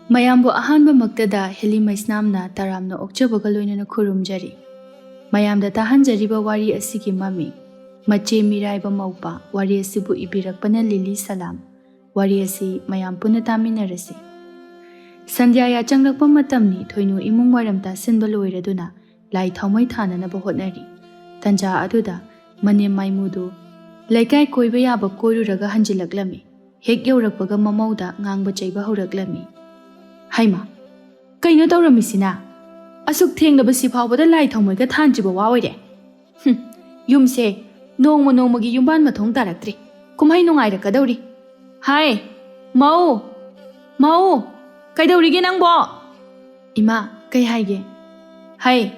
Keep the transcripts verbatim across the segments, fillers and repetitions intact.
ꯃꯌꯥꯝꯕꯨ ꯑꯍꯥꯟꯕꯃꯛꯇꯗ ꯍꯤꯂꯤ ꯃꯩꯁꯅꯥꯝꯅ ꯇꯔꯥꯝꯅ ꯑꯣꯛꯆꯕꯒ ꯂꯣꯏꯅꯅ ꯈꯨꯔꯨꯝꯖꯔꯤ꯫ ꯃꯌꯥꯝꯗ ꯇꯥꯍꯟꯖꯔꯤꯕ ꯋꯥꯔꯤ ꯑꯁꯤꯒꯤ ꯃꯃꯤꯡ ꯃꯆꯦ ꯃꯤꯔꯥꯏꯕ ꯃꯧꯄꯥ꯫ ꯋꯥꯔꯤ ꯑꯁꯤꯕꯨ ꯏꯕꯤꯔꯛꯄꯅ ꯂꯤꯂꯤ ꯁꯂꯥꯝ꯫ ꯋꯥꯔꯤ ꯑꯁꯤ ꯃꯌꯥꯝ ꯄꯨꯟꯅ ꯇꯥꯃꯤꯟꯅꯔꯁꯤ꯫ ꯁꯟꯙ꯭ꯌꯥ ꯌꯥꯆꯪꯂꯛꯄ ꯃꯇꯝꯅꯤ꯫ ꯊꯣꯏꯅꯨ ꯏꯃꯨꯡ ꯋꯥꯏꯔꯝ ꯇꯥꯁꯤꯟꯕ ꯂꯣꯏꯔꯗꯨꯅ ꯂꯥꯏ ꯊꯥꯎꯃꯩ ꯊꯥꯅꯅꯕ ꯍꯣꯠꯅꯔꯤ꯫ ꯇꯟꯖꯥ ꯑꯗꯨꯗ ꯃꯅꯦꯝ ꯃꯥꯏꯃꯨꯗꯨ ꯂꯩꯀꯥꯏ ꯀꯣꯏꯕ ꯌꯥꯕ ꯀꯣꯏꯔꯨꯔꯒ ꯍꯟꯖꯤꯜꯂꯛꯂꯝꯃꯤ꯫ ꯍꯦꯛ ꯌꯧꯔꯛꯄꯒ ꯃꯃꯧꯗ ꯉꯥꯡꯕ ꯆꯩꯕ ꯍꯧꯔꯛꯂꯝꯃꯤ꯫ "ꯍꯩꯃꯥ, ꯀꯩꯅꯣ ꯇꯧꯔꯝꯃꯤꯁꯤꯅ? ꯑꯁꯨꯛ ꯊꯦꯡꯂꯕꯁꯤ ꯐꯥꯎꯕꯗ ꯂꯥꯏ ꯊꯥꯎꯃꯩꯒ ꯊꯥꯟꯗ꯭ꯔꯤꯕ ꯋꯥ ꯑꯣꯏꯔꯦ꯫ ꯍꯨꯝ, ꯌꯨꯝꯁꯦ ꯅꯣꯡꯃ ꯅꯣꯡꯃꯒꯤ ꯌꯨꯝꯕꯥꯟ ꯃꯊꯣꯡ ꯇꯥꯔꯛꯇ꯭ꯔꯦ꯫ ꯀꯨꯝꯍꯩ ꯅꯨꯡꯉꯥꯏꯔꯛꯀꯗꯧꯔꯤ꯫ ꯍꯥꯏ, ꯃꯧ! ꯃꯧ! ꯀꯩꯗꯧꯔꯤꯒꯦ ꯅꯪꯕꯣ?" "ꯏꯃꯥ, ꯀꯩ ꯍꯥꯏꯒꯦ?" "ꯍꯩ,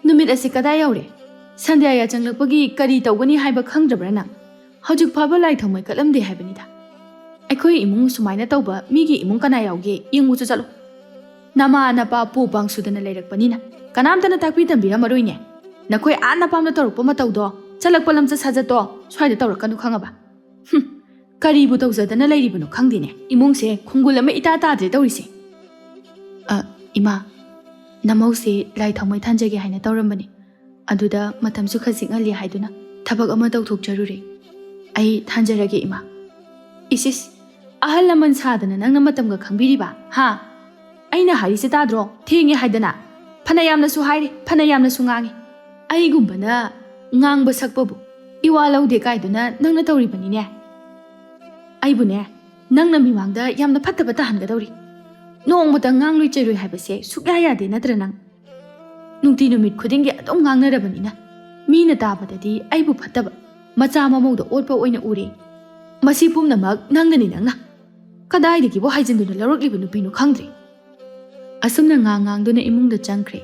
ꯅꯨꯃꯤꯠ ꯑꯁꯤ ꯀꯗꯥꯏ ꯌꯧꯔꯦ? ꯁꯟꯙ꯭ꯌꯥ ꯌꯥꯆꯪꯂꯛꯄꯒꯤ ꯀꯔꯤ ꯇꯧꯒꯅꯤ ꯍꯥꯏꯕ ꯈꯪꯗ꯭ꯔꯕ꯭ꯔꯥ ꯅꯪ? ꯍꯧꯖꯤꯛ ꯐꯥꯎꯕ ꯂꯥꯏ ꯊꯥꯎꯃꯩ ꯀꯠꯂꯝꯗꯦ ꯍꯥꯏꯕꯅꯤꯗ꯫ ꯑꯩꯈꯣꯏ ꯏꯃꯨꯡ ꯁꯨꯃꯥꯏꯅ ꯇꯧꯕ ꯃꯤꯒꯤ ꯏꯃꯨꯡ ꯀꯅꯥ ꯌꯥꯎꯒꯦ? ꯌꯦꯡꯉꯨꯆꯣ ꯆꯠꯂꯣ꯫ ꯅꯃꯥ ꯅꯄꯥ ꯄꯨ ꯄꯥꯡ ꯁꯨꯗꯅ ꯂꯩꯔꯛꯄꯅꯤꯅ ꯀꯅꯥꯝꯇꯅ ꯇꯥꯛꯄꯤ ꯇꯝꯕꯤꯔꯝꯃꯔꯣꯏꯅꯦ꯫ ꯅꯈꯣꯏ ꯑꯥ ꯅꯄꯥꯝꯗ ꯇꯧꯔꯛꯄ ꯃꯇꯧꯗꯣ, ꯆꯠꯂꯛꯄ ꯂꯝꯆꯠ ꯁꯥꯖꯠꯇꯣ ꯁ꯭ꯋꯥꯏꯗ ꯇꯧꯔꯛꯀꯅꯨ ꯈꯪꯉꯕ?" ꯍꯨꯝ, ꯀꯔꯤꯕꯨ ꯇꯧꯖꯗꯅ ꯂꯩꯔꯤꯕꯅꯣ ꯈꯪꯗꯦꯅꯦ꯫ ꯏꯃꯨꯡꯁꯦ ꯈꯨꯡꯒꯨꯜ ꯑꯃ ꯏꯇꯥ ꯇꯥꯗ꯭ꯔꯦ ꯇꯧꯔꯤꯁꯦ꯫ "ꯑ, ꯏꯃꯥ, ꯅꯃꯧꯁꯦ ꯂꯥꯏ ꯊꯥꯎꯃꯩ ꯊꯥꯟꯖꯒꯦ ꯍꯥꯏꯅ ꯇꯧꯔꯝꯕꯅꯤ꯫ ꯑꯗꯨꯗ ꯃꯇꯝꯁꯨ ꯈꯖꯤꯛ ꯉꯜꯂꯤ ꯍꯥꯏꯗꯨꯅ ꯊꯕꯛ ꯑꯃ ꯇꯧꯊꯣꯛꯆꯔꯨꯔꯦ꯫ ꯑꯩ ꯊꯥꯟꯖꯔꯒꯦ, ꯏꯃꯥ꯫" "ꯏꯁ ꯏꯁ, ꯑꯍꯜ ꯂꯃꯟ ꯁꯥꯗꯅ ꯅꯪꯅ ꯃꯇꯝꯒ ꯈꯪꯕꯤꯔꯤꯕ, ꯍꯥ? ꯑꯩꯅ ꯍꯥꯏꯔꯤꯁꯦ ꯇꯥꯗ꯭ꯔꯣ? ꯊꯦꯡꯉꯦ ꯍꯥꯏꯗꯅ꯫ ꯐꯅ ꯌꯥꯝꯅꯁꯨ ꯍꯥꯏꯔꯦ, ꯐꯅ ꯌꯥꯝꯅꯁꯨ ꯉꯥꯡꯉꯦ꯫ ꯑꯩꯒꯨꯝꯕꯅ ꯉꯥꯡꯕ ꯁꯛꯄꯕꯨ ꯏꯋꯥ ꯂꯧꯗꯦ ꯀꯥꯏꯗꯨꯅ ꯅꯪꯅ ꯇꯧꯔꯤꯕꯅꯤꯅꯦ꯫ ꯑꯩꯕꯨꯅꯦ, ꯅꯪꯅ ꯃꯤꯃꯥꯡꯗ ꯌꯥꯝꯅ ꯐꯠꯇꯕ ꯇꯥꯍꯟꯒꯗꯧꯔꯤ꯫ ꯅꯣꯡꯃꯇ ꯉꯥꯡꯂꯣꯏ ꯆꯩꯔꯣꯏ ꯍꯥꯏꯕꯁꯦ ꯁꯨꯛꯌꯥ ꯌꯥꯗꯦ ꯅꯠꯇ꯭ꯔ ꯅꯪ? ꯅꯨꯡꯇꯤ ꯅꯨꯃꯤꯠ ꯈꯨꯗꯤꯡꯒꯤ ꯑꯗꯨꯝ ꯉꯥꯡꯅꯔꯕꯅꯤꯅ ꯃꯤꯅ ꯇꯥꯕꯗꯗꯤ ꯑꯩꯕꯨ ꯐꯠꯇꯕ, ꯃꯆꯥ ꯃꯃꯧꯗ ꯑꯣꯠꯄ ꯑꯣꯏꯅ ꯎꯔꯦ꯫ ꯃꯁꯤ ꯄꯨꯝꯅꯃꯛ ꯅꯪꯅꯅꯤ, ꯅꯪꯅ꯫ ꯀꯗꯥꯏꯗꯒꯤꯕꯨ ꯍꯥꯏꯖꯤꯟꯗꯨꯅ ꯂꯧꯔꯛꯂꯤꯕ ꯅꯨꯄꯤꯅꯣ ꯈꯪꯗ꯭ꯔꯦ꯫" ꯑꯁꯨꯝꯅ ꯉꯥꯡ ꯉꯥꯡꯗꯨꯅ ꯏꯃꯨꯡꯗ ꯆꯪꯈ꯭ꯔꯦ꯫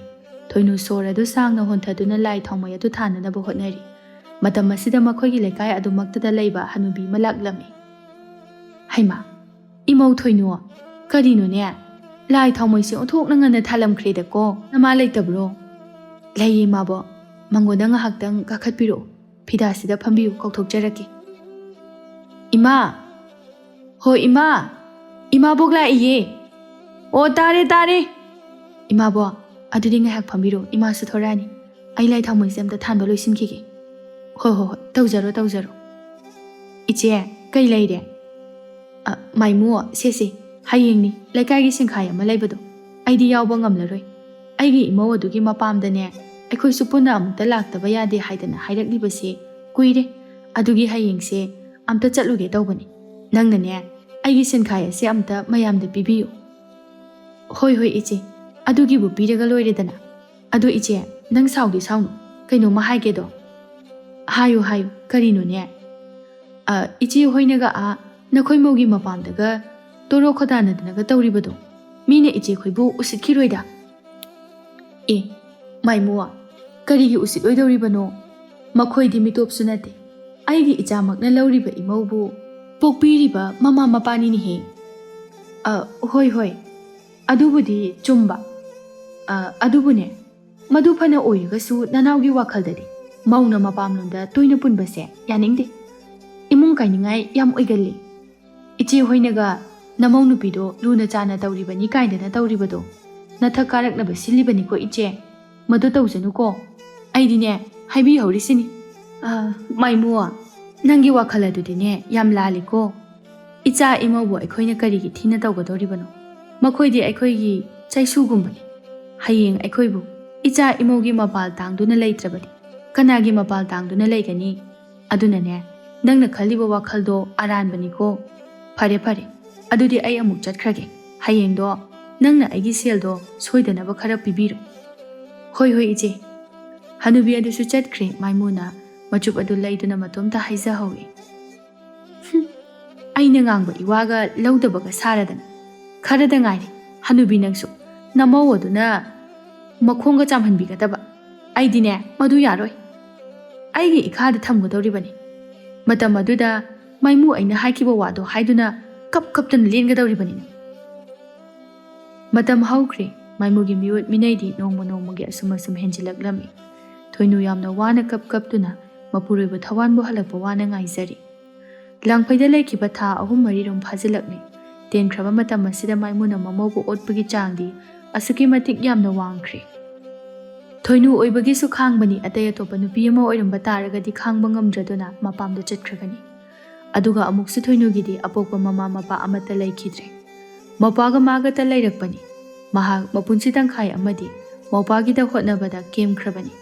ꯊꯣꯏꯅꯨ ꯁꯣꯔ ꯑꯗꯨ ꯁꯥꯡꯅ ꯍꯣꯟꯊꯗꯨꯅ ꯂꯥꯏ ꯊꯥꯎꯃꯩ ꯑꯗꯨ ꯊꯥꯅꯅꯕ ꯍꯣꯠꯅꯔꯤ꯫ ꯃꯇꯝ ꯑꯁꯤꯗ ꯃꯈꯣꯏꯒꯤ ꯂꯩꯀꯥꯏ ꯑꯗꯨꯃꯛꯇꯗ ꯂꯩꯕ ꯍꯅꯨꯕꯤ ꯑꯃ ꯂꯥꯛꯂꯝꯃꯤ꯫ "ꯍꯩꯃꯥ, ꯏꯃꯧ ꯊꯣꯏꯅꯨ, ꯀꯔꯤꯅꯣꯅꯦ? ꯂꯥꯏ ꯊꯥꯎꯃꯩꯁꯦ ꯑꯣꯟꯊꯣꯛꯅ ꯉꯟꯅ ꯊꯥꯂꯝꯈ꯭ꯔꯦꯗꯀꯣ꯫ ꯅꯃꯥ ꯂꯩꯇꯕ꯭ꯔꯣ?" "ꯂꯩꯌꯦ, ꯏꯃꯥꯕꯣꯛ꯫ ꯃꯉꯣꯟꯗ ꯉꯥꯏꯍꯥꯛꯇꯪ ꯀꯥꯈꯠꯄꯤꯔꯛꯑꯣ꯫ ꯐꯤꯗꯥꯁꯤꯗ ꯐꯝꯕꯤꯌꯨ, ꯀꯧꯊꯣꯛꯆꯔꯛꯀꯦ꯫" "ꯏꯃꯥ! ꯍꯣ, ꯏꯃꯥ! ꯏꯃꯥꯕꯣꯛ ꯂꯥꯛꯏꯌꯦ!" ꯑꯣ, ꯇꯥꯔꯦ, ꯇꯥꯔꯦ꯫ ꯏꯃꯥꯕꯣ, ꯑꯗꯨꯗꯤ ꯉꯥꯏꯍꯥꯛ ꯐꯝꯕꯤꯔꯣ, ꯏꯃꯥꯁꯨ ꯊꯣꯔꯛꯑꯅꯤ꯫ ꯑꯩ ꯂꯥꯏ ꯊꯥꯎꯃꯩꯁꯦ ꯑꯝꯇ ꯊꯥꯟꯕ ꯂꯣꯏꯁꯤꯟꯈꯤꯒꯦ꯫ ꯍꯣꯏ, ꯍꯣꯏ, ꯍꯣꯏ, ꯇꯧꯖꯔꯣ, ꯇꯧꯖꯔꯣ꯫ ꯏꯆꯦ, ꯀꯩ ꯂꯩꯔꯦ? ꯑ, ꯃꯥꯏꯃꯨ, ꯁꯦ, ꯁꯦ, ꯍꯌꯦꯡꯅꯤ ꯂꯩꯀꯥꯏꯒꯤ ꯁꯤꯟꯈꯥꯏ ꯑꯃ ꯂꯩꯕꯗꯣ, ꯑꯩꯗꯤ ꯌꯥꯎꯕ ꯉꯝꯂꯔꯣꯏ꯫ ꯑꯩꯒꯤ ꯏꯃꯧ ꯑꯗꯨꯒꯤ ꯃꯄꯥꯝꯗꯅꯦ, ꯑꯩꯈꯣꯏꯁꯨ ꯄꯨꯟꯅ ꯑꯃꯨꯛꯇ ꯂꯥꯛꯇꯕ ꯌꯥꯗꯦ ꯍꯥꯏꯗꯅ ꯍꯥꯏꯔꯛꯂꯤꯕꯁꯦ ꯀꯨꯏꯔꯦ꯫ ꯑꯗꯨꯒꯤ ꯍꯌꯦꯡꯁꯦ ꯑꯝꯇ ꯆꯠꯂꯨꯒꯦ ꯇꯧꯕꯅꯤ꯫ ꯅꯪꯅꯅꯦ, ꯑꯩꯒꯤ ꯁꯤꯟꯈꯥꯏ ꯑꯁꯦ ꯑꯝꯇ ꯃꯌꯥꯝꯗ ꯄꯤꯕꯤꯌꯨ꯫ ꯍꯣꯏ, ꯍꯣꯏ, ꯏꯆꯦ, ꯑꯗꯨꯒꯤꯕꯨ ꯄꯤꯔꯒ ꯂꯣꯏꯔꯦꯗꯅ꯫ ꯑꯗꯣ ꯏꯆꯦ, ꯅꯪ ꯁꯥꯎꯗꯤ ꯁꯥꯎꯅꯨ, ꯀꯩꯅꯣꯝꯃ ꯍꯥꯏꯒꯦꯗꯣ꯫ ꯍꯥꯏꯌꯨ, ꯍꯥꯏꯌꯨ, ꯀꯔꯤꯅꯣꯅꯦ? ꯑ, ꯏꯆꯦ ꯍꯣꯏꯅꯒ ꯑꯥ ꯅꯈꯣꯏ ꯃꯧꯒꯤ ꯃꯄꯥꯝꯗꯒ ꯇꯣꯔꯣ ꯈꯣꯗꯥꯅꯗꯅꯒ ꯇꯧꯔꯤꯕꯗꯣ, ꯃꯤꯅ ꯏꯆꯦ ꯈꯣꯏꯕꯨ ꯎꯁꯤꯠꯈꯤꯔꯣꯏꯗ꯫ ꯑꯦ, ꯃꯥꯏꯃꯨ, ꯀꯔꯤꯒꯤ ꯎꯁꯤꯠꯂꯣꯏꯗꯧꯔꯤꯕꯅꯣ? ꯃꯈꯣꯏꯗꯤ ꯃꯤꯇꯣꯞꯁꯨ ꯅꯠꯇꯦ, ꯑꯩꯒꯤ ꯏꯆꯥꯃꯛꯅ ꯂꯧꯔꯤꯕ ꯏꯃꯧꯕꯨ ꯄꯣꯛꯄꯤꯔꯤꯕ ꯃꯃꯥ ꯃꯄꯥꯅꯤꯅꯦꯍꯦ꯫ ꯑ, ꯍꯣꯏ, ꯍꯣꯏ, ꯑꯗꯨꯕꯨꯗꯤ ꯆꯨꯝꯕ꯫ ꯑ, ꯑꯗꯨꯕꯨꯅꯦ, ꯃꯗꯨ ꯐꯅ ꯑꯣꯏꯔꯒꯁꯨ ꯅꯅꯥꯎꯒꯤ ꯋꯥꯈꯜꯗꯗꯤ ꯃꯧꯅ ꯃꯄꯥꯝꯂꯣꯝꯗ ꯇꯣꯏꯅ ꯄꯨꯟꯕꯁꯦ ꯌꯥꯅꯤꯡꯗꯦ꯫ ꯏꯃꯨꯡ ꯀꯥꯏꯅꯤꯡꯉꯥꯏ ꯌꯥꯝ ꯑꯣꯏꯒꯜꯂꯤ꯫ ꯏꯆꯦ ꯍꯣꯏꯅꯒ ꯅꯃꯧ ꯅꯨꯄꯤꯗꯣ ꯂꯨꯅ ꯆꯥꯅ ꯇꯧꯔꯤꯕꯅꯤ ꯀꯥꯏꯗꯅ ꯇꯧꯔꯤꯕꯗꯣ ꯅꯊꯛ ꯀꯥꯔꯛꯅꯕ ꯁꯤꯜꯂꯤꯕꯅꯤꯀꯣ ꯏꯆꯦ꯫ ꯃꯗꯨ ꯇꯧꯖꯅꯨꯀꯣ꯫ ꯑꯩꯗꯤꯅꯦ, ꯍꯥꯏꯕꯤꯍꯧꯔꯤꯁꯤꯅꯤ꯫ ꯑ, ꯃꯥꯏꯃꯨ, ꯅꯪꯒꯤ ꯋꯥꯈꯜ ꯑꯗꯨꯗꯤꯅꯦ ꯌꯥꯝ ꯂꯥꯜꯂꯤꯀꯣ꯫ ꯏꯆꯥ ꯏꯃꯧꯕꯨ ꯑꯩꯈꯣꯏꯅ ꯀꯔꯤꯒꯤ ꯊꯤꯅ ꯇꯧꯒꯗꯧꯔꯤꯕꯅꯣ? ꯃꯈꯣꯏꯗꯤ ꯑꯩꯈꯣꯏꯒꯤ ꯆꯩꯁꯨꯒꯨꯝꯕꯅꯤ꯫ ꯍꯌꯦꯡ ꯑꯩꯈꯣꯏꯕꯨ ꯏꯆꯥ ꯏꯃꯧꯒꯤ ꯃꯄꯥꯜ ꯇꯥꯡꯗꯨꯅ ꯂꯩꯇ꯭ꯔꯕꯗꯤ ꯀꯅꯥꯒꯤ ꯃꯄꯥꯜ ꯇꯥꯡꯗꯨꯅ ꯂꯩꯒꯅꯤ? ꯑꯗꯨꯅꯅꯦ, ꯅꯪꯅ ꯈꯜꯂꯤꯕ ꯋꯥꯈꯜꯗꯣ ꯑꯔꯥꯟꯕꯅꯤꯀꯣ꯫ ꯐꯔꯦ, ꯐꯔꯦ, ꯑꯗꯨꯗꯤ ꯑꯩ ꯑꯃꯨꯛ ꯆꯠꯈ꯭ꯔꯒꯦ꯫ ꯍꯌꯦꯡꯗꯣ ꯅꯪꯅ ꯑꯩꯒꯤ ꯁꯦꯜꯗꯣ ꯁꯣꯏꯗꯅꯕ ꯈꯔ ꯄꯤꯕꯤꯔꯣ꯫ ꯍꯣꯏ, ꯍꯣꯏ, ꯏꯆꯦ꯫ ꯍꯅꯨꯕꯤ ꯑꯗꯨꯁꯨ ꯆꯠꯈ꯭ꯔꯦ꯫ ꯃꯥꯏꯃꯨꯅ ꯃꯆꯨꯞ ꯑꯗꯨ ꯂꯩꯗꯨꯅ ꯃꯇꯣꯝꯇ ꯍꯥꯏꯖꯍꯧꯏ꯫ "ꯍꯨꯝ, ꯑꯩꯅ ꯉꯥꯡꯕ ꯏꯋꯥꯒ ꯂꯧꯗꯕꯒ ꯁꯥꯔꯗꯅ꯫ ꯈꯔꯗ ꯉꯥꯏꯔꯦ, ꯍꯅꯨꯕꯤ ꯅꯪꯁꯨ ꯅꯃꯧ ꯑꯗꯨꯅ ꯃꯈꯣꯡꯒ ꯆꯥꯝꯍꯟꯕꯤꯒꯗꯕ꯫ ꯑꯩꯗꯤꯅꯦ, ꯃꯗꯨ ꯌꯥꯔꯣꯏ꯫ ꯑꯩꯒꯤ ꯏꯈꯥꯗ ꯊꯝꯒꯗꯧꯔꯤꯕꯅꯤ꯫" ꯃꯇꯝ ꯑꯗꯨꯗ ꯃꯥꯏꯃꯨ ꯑꯩꯅ ꯍꯥꯏꯈꯤꯕ ꯋꯥꯗꯣ ꯍꯥꯏꯗꯨꯅ ꯀꯞ ꯀꯞꯇꯨꯅ ꯂꯦꯟꯒꯗꯧꯔꯤꯕꯅꯤꯅꯦ꯫ ꯃꯇꯝ ꯍꯧꯈ꯭ꯔꯦ꯫ ꯃꯥꯏꯃꯨꯒꯤ ꯃꯤꯑꯣꯠ ꯃꯤꯅꯩꯗꯤ ꯅꯣꯡꯃ ꯅꯣꯡꯃꯒꯤ ꯑꯁꯨꯝ ꯑꯁꯨꯝ ꯍꯦꯟꯖꯤꯜꯂꯛꯂꯝꯃꯤ꯫ ꯊꯣꯏꯅꯨ ꯌꯥꯝꯅ ꯋꯥꯅ ꯀꯞ ꯀꯞꯇꯨꯅ ꯃꯄꯨꯔꯣꯏꯕ ꯊꯋꯥꯟꯕꯨ ꯍꯜꯂꯛꯄ ꯋꯥꯅ ꯉꯥꯏꯖꯔꯤ꯫ ꯂꯥꯡꯐꯩꯗ ꯂꯩꯈꯤꯕ ꯊꯥ ꯑꯍꯨꯝ ꯃꯔꯤꯔꯣꯝ ꯐꯥꯖꯤꯜꯂꯛꯂꯦ꯫ ꯇꯦꯟꯈ꯭ꯔꯕ ꯃꯇꯝ ꯑꯁꯤꯗ ꯃꯥꯏꯃꯨꯅ ꯃꯃꯧꯕꯨ ꯑꯣꯠꯄꯒꯤ ꯆꯥꯡꯗꯤ ꯑꯁꯨꯛꯀꯤ ꯃꯇꯤꯛ ꯌꯥꯝꯅ ꯋꯥꯡꯈ꯭ꯔꯦ꯫ ꯊꯣꯏꯅꯨ ꯑꯣꯏꯕꯒꯤꯁꯨ ꯈꯥꯡꯕꯅꯤ, ꯑꯇꯩ ꯑꯇꯣꯞꯄ ꯅꯨꯄꯤ ꯑꯃ ꯑꯣꯏꯔꯝꯕ ꯇꯥꯔꯒꯗꯤ ꯈꯥꯡꯕ ꯉꯝꯗ꯭ꯔꯗꯨꯅ ꯃꯄꯥꯝꯗ ꯆꯠꯈ꯭ꯔꯒꯅꯤ꯫ ꯑꯗꯨꯒ ꯑꯃꯨꯛꯁꯨ ꯊꯣꯏꯅꯨꯒꯤꯗꯤ ꯑꯄꯣꯛꯄ ꯃꯃꯥ ꯃꯄꯥ ꯑꯃꯠꯇ ꯂꯩꯈꯤꯗ꯭ꯔꯦ꯫ ꯃꯧꯄ꯭ꯋꯥꯒ ꯃꯥꯒꯇ ꯂꯩꯔꯛꯄꯅꯤ꯫ ꯃꯍꯥꯛ ꯃꯄꯨꯟꯁꯤ ꯇꯪꯈꯥꯏ ꯑꯃꯗꯤ ꯃꯧꯄ꯭ꯋꯥꯒꯤꯗ ꯍꯣꯠꯅꯕꯗ ꯀꯦꯝꯈ꯭ꯔꯕꯅꯤ꯫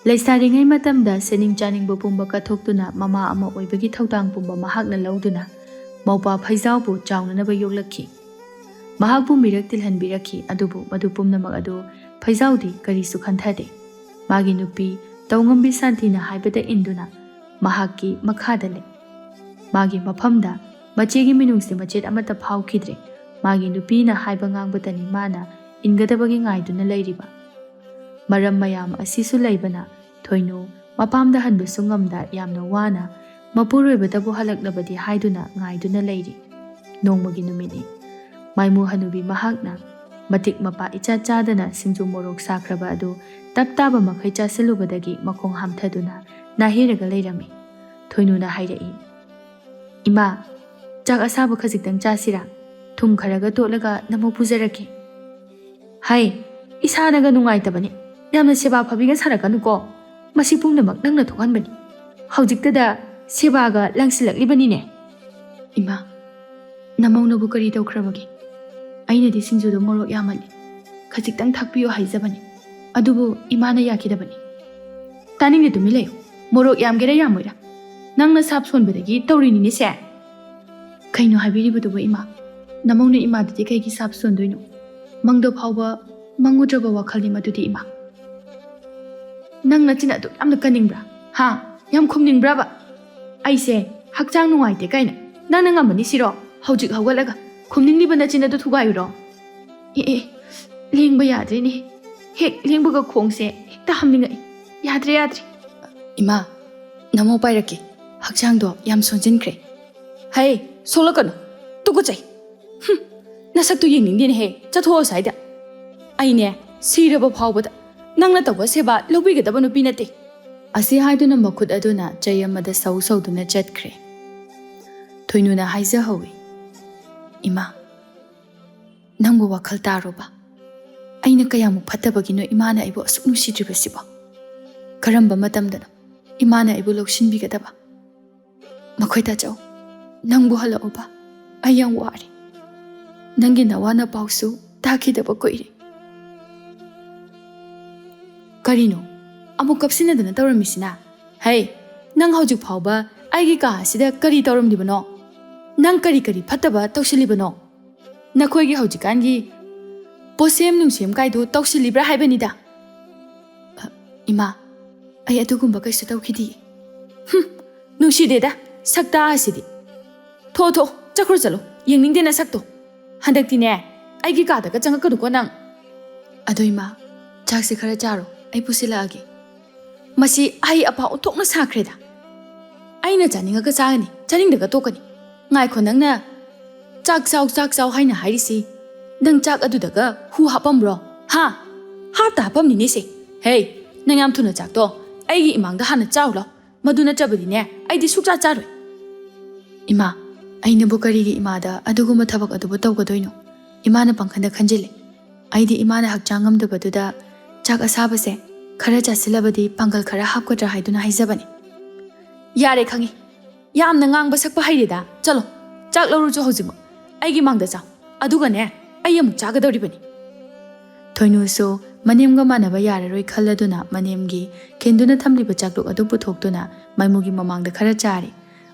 ꯂꯩꯁꯥꯔꯤꯉꯩ ꯃꯇꯝꯗ ꯁꯦꯠꯅꯤꯡ ꯆꯥꯅꯤꯡꯕ ꯄꯨꯝꯕ ꯀꯠꯊꯣꯛꯇꯨꯅ ꯃꯃꯥ ꯑꯃ ꯑꯣꯏꯕꯒꯤ ꯊꯧꯗꯥꯡ ꯄꯨꯝꯕ ꯃꯍꯥꯛꯅ ꯂꯧꯗꯨꯅ ꯃꯧꯄ꯭ꯋꯥ ꯐꯩꯖꯥꯎꯕꯨ ꯆꯥꯎꯅꯅꯕ ꯌꯣꯛꯂꯛꯈꯤ꯫ ꯃꯍꯥꯛꯄꯨ ꯃꯤꯔꯛ ꯇꯤꯜꯍꯟꯕꯤꯔꯛꯈꯤ, ꯑꯗꯨꯕꯨ ꯃꯗꯨ ꯄꯨꯝꯅꯃꯛ ꯑꯗꯨ ꯐꯩꯖꯥꯎꯗꯤ ꯀꯔꯤꯁꯨ ꯈꯟꯊꯗꯦ꯫ ꯃꯥꯒꯤ ꯅꯨꯄꯤ ꯇꯧꯉꯝꯕꯤ ꯁꯥꯟꯇꯤꯅ ꯍꯥꯏꯕꯗ ꯏꯟꯗꯨꯅ ꯃꯍꯥꯛꯀꯤ ꯃꯈꯥꯗ ꯂꯩ꯫ ꯃꯥꯒꯤ ꯃꯐꯝꯗ ꯃꯆꯦꯒꯤ ꯃꯤꯅꯨꯡꯁꯤ ꯃꯆꯦꯠ ꯑꯃꯠꯇ ꯐꯥꯎꯈꯤꯗ꯭ꯔꯦ꯫ ꯃꯥꯒꯤ ꯅꯨꯄꯤꯅ ꯍꯥꯏꯕ ꯉꯥꯡꯕꯇꯅꯤ ꯃꯥꯅ ꯏꯟꯒꯗꯕꯒꯤ ꯉꯥꯏꯗꯨꯅ ꯂꯩꯔꯤꯕ꯫ ꯃꯔꯝ ꯃꯌꯥꯝ ꯑꯁꯤꯁꯨ ꯂꯩꯕꯅ ꯊꯣꯏꯅꯨ ꯃꯄꯥꯝꯗ ꯍꯟꯕꯁꯨ ꯉꯝꯗ ꯌꯥꯝꯅ ꯋꯥꯅ ꯃꯄꯨꯔꯣꯏꯕꯗꯕꯨ ꯍꯜꯂꯛꯂꯕꯗꯤ ꯍꯥꯏꯗꯨꯅ ꯉꯥꯏꯗꯨꯅ ꯂꯩꯔꯤ꯫ ꯅꯣꯡꯃꯒꯤ ꯅꯨꯃꯤꯠꯅꯤ꯫ ꯃꯥꯏꯃꯨ ꯍꯅꯨꯕꯤ ꯃꯍꯥꯛꯅ ꯃꯇꯤꯛ ꯃꯄꯥ ꯏꯆꯥ ꯆꯥꯗꯅ ꯁꯤꯡꯖꯨ ꯃꯣꯔꯣꯛ ꯁꯥꯈ꯭ꯔꯕ ꯑꯗꯨ ꯇꯞ ꯇꯥꯕ ꯃꯈꯩ ꯆꯥꯁꯤꯜꯂꯨꯕꯗꯒꯤ ꯃꯈꯣꯡ ꯍꯥꯝꯊꯗꯨꯅ ꯅꯥꯍꯦꯔꯒ ꯂꯩꯔꯝꯃꯤ꯫ ꯊꯣꯏꯅꯨꯅ ꯍꯥꯏꯔꯛꯏ, "ꯏꯃꯥ, ꯆꯥꯛ ꯑꯁꯥꯕ ꯈꯖꯤꯛꯇꯪ ꯆꯥꯁꯤꯔꯥ? ꯊꯨꯝ ꯈꯔꯒ ꯇꯣꯠꯂꯒ ꯅꯃꯧ ꯄꯨꯖꯔꯛꯀꯦ꯫" "ꯍꯩ, ꯏꯁꯥꯅꯒ ꯅꯨꯡꯉꯥꯏꯇꯕꯅꯤ꯫ ꯌꯥꯝꯅ ꯁꯦꯕꯥ ꯐꯕꯤꯒ ꯁꯥꯔꯛꯀꯅꯨꯀꯣ꯫ ꯃꯁꯤ ꯄꯨꯝꯅꯃꯛ ꯅꯪꯅ ꯊꯣꯛꯍꯟꯕꯅꯤ꯫ ꯍꯧꯖꯤꯛꯇꯗ ꯁꯦꯕꯥꯒ ꯂꯥꯡꯁꯤꯜꯂꯛꯂꯤꯕꯅꯤꯅꯦ꯫" "ꯏꯃꯥ, ꯅꯃꯧꯅꯕꯨ ꯀꯔꯤ ꯇꯧꯈ꯭ꯔꯕꯒꯦ? ꯑꯩꯅꯗꯤ ꯁꯤꯡꯖꯨꯗꯣ ꯃꯣꯔꯣꯛ ꯌꯥꯝꯃꯜꯂꯤ, ꯈꯖꯤꯛꯇꯪ ꯊꯥꯛꯄꯤꯌꯨ ꯍꯥꯏꯖꯕꯅꯤ꯫ ꯑꯗꯨꯕꯨ ꯏꯃꯥꯅ ꯌꯥꯈꯤꯗꯕꯅꯤ꯫" "ꯇꯥꯅꯤꯡꯗꯦ, ꯇꯨꯃꯤꯟ ꯂꯩꯌꯨ꯫ ꯃꯣꯔꯣꯛ ꯌꯥꯝꯒꯦꯔꯥ ꯌꯥꯝꯃꯣꯏꯔꯥ, ꯅꯪꯅ ꯁꯥꯞ ꯁꯣꯟꯕꯗꯒꯤ ꯇꯧꯔꯤꯅꯤꯅꯦ ꯁꯦ꯫" "ꯀꯩꯅꯣ ꯍꯥꯏꯕꯤꯔꯤꯕꯗꯨꯕꯨ ꯏꯃꯥ? ꯅꯃꯧꯅ ꯏꯃꯥꯗꯗꯤ ꯀꯩꯒꯤ ꯁꯥꯞ ꯁꯣꯟꯗꯣꯏꯅꯣ? ꯃꯪꯗ ꯐꯥꯎꯕ ꯃꯪꯉꯨꯗ꯭ꯔꯕ ꯋꯥꯈꯜꯅꯤ ꯃꯗꯨꯗꯤ ꯏꯃꯥ꯫" "ꯅꯪ ꯅꯆꯤꯟ ꯑꯗꯨꯛ ꯌꯥꯝꯅ ꯀꯟꯅꯤꯡꯕ꯭ꯔꯥ? ꯍꯥ? ꯌꯥꯝ ꯈꯨꯝꯅꯤꯡꯕ꯭ꯔꯕ? ꯑꯩꯁꯦ ꯍꯛꯆꯥꯡ ꯅꯨꯡꯉꯥꯏꯇꯦ ꯀꯥꯏꯅ ꯅꯪꯅ ꯉꯝꯃꯅꯤ ꯁꯤꯔꯣ? ꯍꯧꯖꯤꯛ ꯍꯧꯒꯠꯂꯒ ꯈꯨꯝꯅꯤꯡꯂꯤꯕ ꯅꯆꯤꯟ ꯑꯗꯨ ꯊꯨꯒꯥꯏꯌꯨꯔꯣ?" "ꯑꯦ, ꯑꯦ, ꯂꯦꯡꯕ ꯌꯥꯗ꯭ꯔꯦꯅꯦ꯫ ꯍꯦꯛ ꯂꯦꯡꯕꯒ ꯈꯣꯡꯁꯦ ꯍꯦꯛꯇ ꯍꯥꯝꯅꯤꯡꯉꯛꯏ꯫ ꯌꯥꯗ꯭ꯔꯦ, ꯌꯥꯗ꯭ꯔꯦ꯫" "ꯏꯃꯥ, ꯅꯃꯧ ꯄꯥꯏꯔꯛꯀꯦ꯫ ꯍꯛꯆꯥꯡꯗꯣ ꯌꯥꯝ ꯁꯣꯟꯖꯤꯟꯈ꯭ꯔꯦ꯫" "ꯍꯩ, ꯁꯣꯛꯂꯛꯀꯅꯨ꯫ ꯇꯨꯀꯠꯆꯩ꯫ ꯍꯨꯝ, ꯅꯁꯛꯇꯨ ꯌꯦꯡꯅꯤꯡꯗꯦꯅꯦꯍꯦ꯫ ꯆꯠꯊꯣꯛꯑꯣ ꯑꯁ꯭ꯋꯥꯏꯗ꯫ ꯑꯩꯅꯦ, ꯁꯤꯔꯕ ꯐꯥꯎꯕꯗ ꯅꯪꯅ ꯇꯧꯕ ꯁꯦꯕꯥ ꯂꯧꯕꯤꯒꯗꯕ ꯅꯨꯄꯤ ꯅꯠꯇꯦ꯫" ꯑꯁꯤ ꯍꯥꯏꯗꯨꯅ ꯃꯈꯨꯠ ꯑꯗꯨꯅ ꯆꯩ ꯑꯃꯗ ꯁꯧ ꯁꯧꯗꯨꯅ ꯆꯠꯈ꯭ꯔꯦ꯫ ꯊꯣꯏꯅꯨꯅ ꯍꯥꯏꯖꯍꯧꯏ, "ꯏꯃꯥ, ꯅꯪꯕꯨ ꯋꯥꯈꯜ ꯇꯥꯔꯣꯕ꯫ ꯑꯩꯅ ꯀꯌꯥꯃꯨꯛ ꯐꯠꯇꯕꯒꯤꯅꯣ ꯏꯃꯥꯅ ꯑꯩꯕꯨ ꯑꯁꯨꯛ ꯅꯨꯡꯁꯤꯗ꯭ꯔꯤꯕꯁꯤꯕꯣ? ꯀꯔꯝꯕ ꯃꯇꯝꯗꯅꯣ ꯏꯃꯥꯅ ꯑꯩꯕꯨ ꯂꯧꯁꯤꯟꯕꯤꯒꯗꯕ? ꯃꯈꯣꯏ ꯇꯥꯆꯧ, ꯅꯪꯕꯨ ꯍꯜꯂꯛꯑꯣꯕ꯫ ꯑꯩ ꯌꯥꯝ ꯋꯥꯔꯦ꯫ ꯅꯪꯒꯤ ꯅꯋꯥ ꯅꯄꯥꯎꯁꯨ ꯇꯥꯈꯤꯗꯕ ꯀꯨꯏꯔꯦ꯫" "ꯀꯔꯤꯅꯣ ꯑꯃꯨꯛ ꯀꯞꯁꯤꯟꯅꯗꯅ ꯇꯧꯔꯝꯃꯤꯁꯤꯅ? ꯍꯩ, ꯅꯪ ꯍꯧꯖꯤꯛ ꯐꯥꯎꯕ ꯑꯩꯒꯤ ꯀꯥ ꯑꯁꯤꯗ ꯀꯔꯤ ꯇꯧꯔꯝꯂꯤꯕꯅꯣ? ꯅꯪ ꯀꯔꯤ ꯀꯔꯤ ꯐꯠꯇꯕ ꯇꯧꯁꯤꯜꯂꯤꯕꯅꯣ? ꯅꯈꯣꯏꯒꯤ ꯍꯧꯖꯤꯛꯀꯥꯟꯒꯤ ꯄꯣꯠꯁꯦꯝ ꯅꯨꯡꯁꯦꯝ ꯀꯥꯏꯗꯨ ꯇꯧꯁꯤꯜꯂꯤꯕ꯭ꯔꯥ ꯍꯥꯏꯕꯅꯤꯗ?" "ꯑ, ꯏꯃꯥ, ꯑꯩ ꯑꯗꯨꯒꯨꯝꯕ ꯀꯩꯁꯨ ꯇꯧꯈꯤꯗꯤꯌꯦ꯫" "ꯍꯨꯝ, ꯅꯨꯡꯁꯤꯗꯦꯗ, ꯁꯛꯇꯥ ꯑꯁꯤꯗꯤ꯫ ꯊꯣꯛꯑꯣ, ꯊꯣꯛꯑꯣ, ꯆꯠꯈ꯭ꯔꯣ, ꯆꯠꯂꯣ, ꯌꯦꯡꯅꯤꯡꯗꯦ ꯅꯁꯛꯇꯣ꯫ ꯍꯟꯗꯛꯇꯤꯅꯦ, ꯑꯩꯒꯤ ꯀꯥꯗꯒ ꯆꯪꯉꯛꯀꯅꯨꯀꯣ ꯅꯪ꯫" "ꯑꯗꯣ ꯏꯃꯥ, ꯆꯥꯛꯁꯦ ꯈꯔ ꯆꯥꯔꯣ, ꯑꯩ ꯄꯨꯁꯤꯜꯂꯛꯑꯒꯦ꯫" "ꯃꯁꯤ ꯑꯍꯩ ꯑꯄꯥ ꯑꯣꯟꯊꯣꯛꯅ ꯁꯥꯈ꯭ꯔꯦꯗ꯫ ꯑꯩꯅ ꯆꯥꯅꯤꯡꯉꯒ ꯆꯥꯒꯅꯤ, ꯆꯥꯅꯤꯡꯗ꯭ꯔꯒ ꯇꯣꯛꯀꯅꯤ꯫ ꯉꯥꯏꯈꯣ, ꯅꯪꯅ ꯆꯥꯛ ꯆꯥꯎ, ꯆꯥꯛ ꯆꯥꯎ ꯍꯥꯏꯅ ꯍꯥꯏꯔꯤꯁꯤ, ꯅꯪ ꯆꯥꯛ ꯑꯗꯨꯗꯒ ꯍꯨ ꯍꯥꯞꯄꯝꯕ꯭ꯔꯣ? ꯍꯥ? ꯍꯥꯞꯇ ꯍꯥꯞꯄꯝꯅꯤꯅꯦꯁꯦ꯫ ꯍꯦ, ꯅꯪ ꯌꯥꯝ ꯊꯨꯅ ꯆꯥꯛꯇꯣ ꯑꯩꯒꯤ ꯏꯃꯥꯡꯗ ꯍꯥꯟꯅ ꯆꯥꯎ ꯂꯥꯎ꯫ ꯃꯗꯨ ꯅꯠꯇ꯭ꯔꯕꯗꯤꯅꯦ, ꯑꯩꯗꯤ ꯁꯨꯛꯆꯥ ꯆꯥꯔꯣꯏ꯫" "ꯏꯃꯥ, ꯑꯩꯅꯕꯨ ꯀꯔꯤꯒꯤ ꯏꯃꯥꯗ ꯑꯗꯨꯒꯨꯝꯕ ꯊꯕꯛ ꯑꯗꯨꯕꯨ ꯇꯧꯒꯗꯣꯏꯅꯣ?" ꯏꯃꯥꯅ ꯄꯪꯈꯟꯗ ꯈꯟꯖꯤꯜꯂꯦ꯫ ꯑꯩꯗꯤ ꯏꯃꯥꯅ ꯍꯛꯆꯥꯡ ꯉꯝꯗꯕꯗꯨꯗ ꯆꯥꯛ ꯑꯁꯥꯕꯁꯦ ꯈꯔ ꯆꯥꯁꯤꯜꯂꯕꯗꯤ ꯄꯥꯡꯒꯜ ꯈꯔ ꯍꯥꯞꯀꯗ꯭ꯔꯥ ꯍꯥꯏꯗꯨꯅ ꯍꯥꯏꯖꯕꯅꯤ꯫ "ꯌꯥꯔꯦ, ꯈꯪꯉꯤ꯫ ꯌꯥꯝꯅ ꯉꯥꯡꯕ ꯁꯛꯄ ꯍꯩꯔꯦꯗ꯫ ꯆꯠꯂꯣ, ꯆꯥꯛ ꯂꯧꯔꯨꯆꯣ ꯍꯧꯖꯤꯛꯃꯛ꯫ ꯑꯩꯒꯤ ꯃꯥꯡꯗ ꯆꯥꯎ꯫ ꯑꯗꯨꯒꯅꯦ, ꯑꯩ ꯑꯃꯨꯛ ꯆꯥꯒꯗꯧꯔꯤꯕꯅꯤ꯫" ꯊꯣꯏꯅꯨꯁꯨ ꯃꯅꯦꯝꯒ ꯃꯥꯟꯅꯕ ꯌꯥꯔꯔꯣꯏ ꯈꯜꯂꯗꯨꯅ ꯃꯅꯦꯝꯒꯤ ꯈꯤꯟꯗꯨꯅ ꯊꯝꯂꯤꯕ ꯆꯥꯛꯂꯨꯛ ꯑꯗꯨ ꯄꯨꯊꯣꯛꯇꯨꯅ ꯃꯥꯏꯃꯨꯒꯤ ꯃꯃꯥꯡꯗ ꯈꯔ ꯆꯥꯔꯤ꯫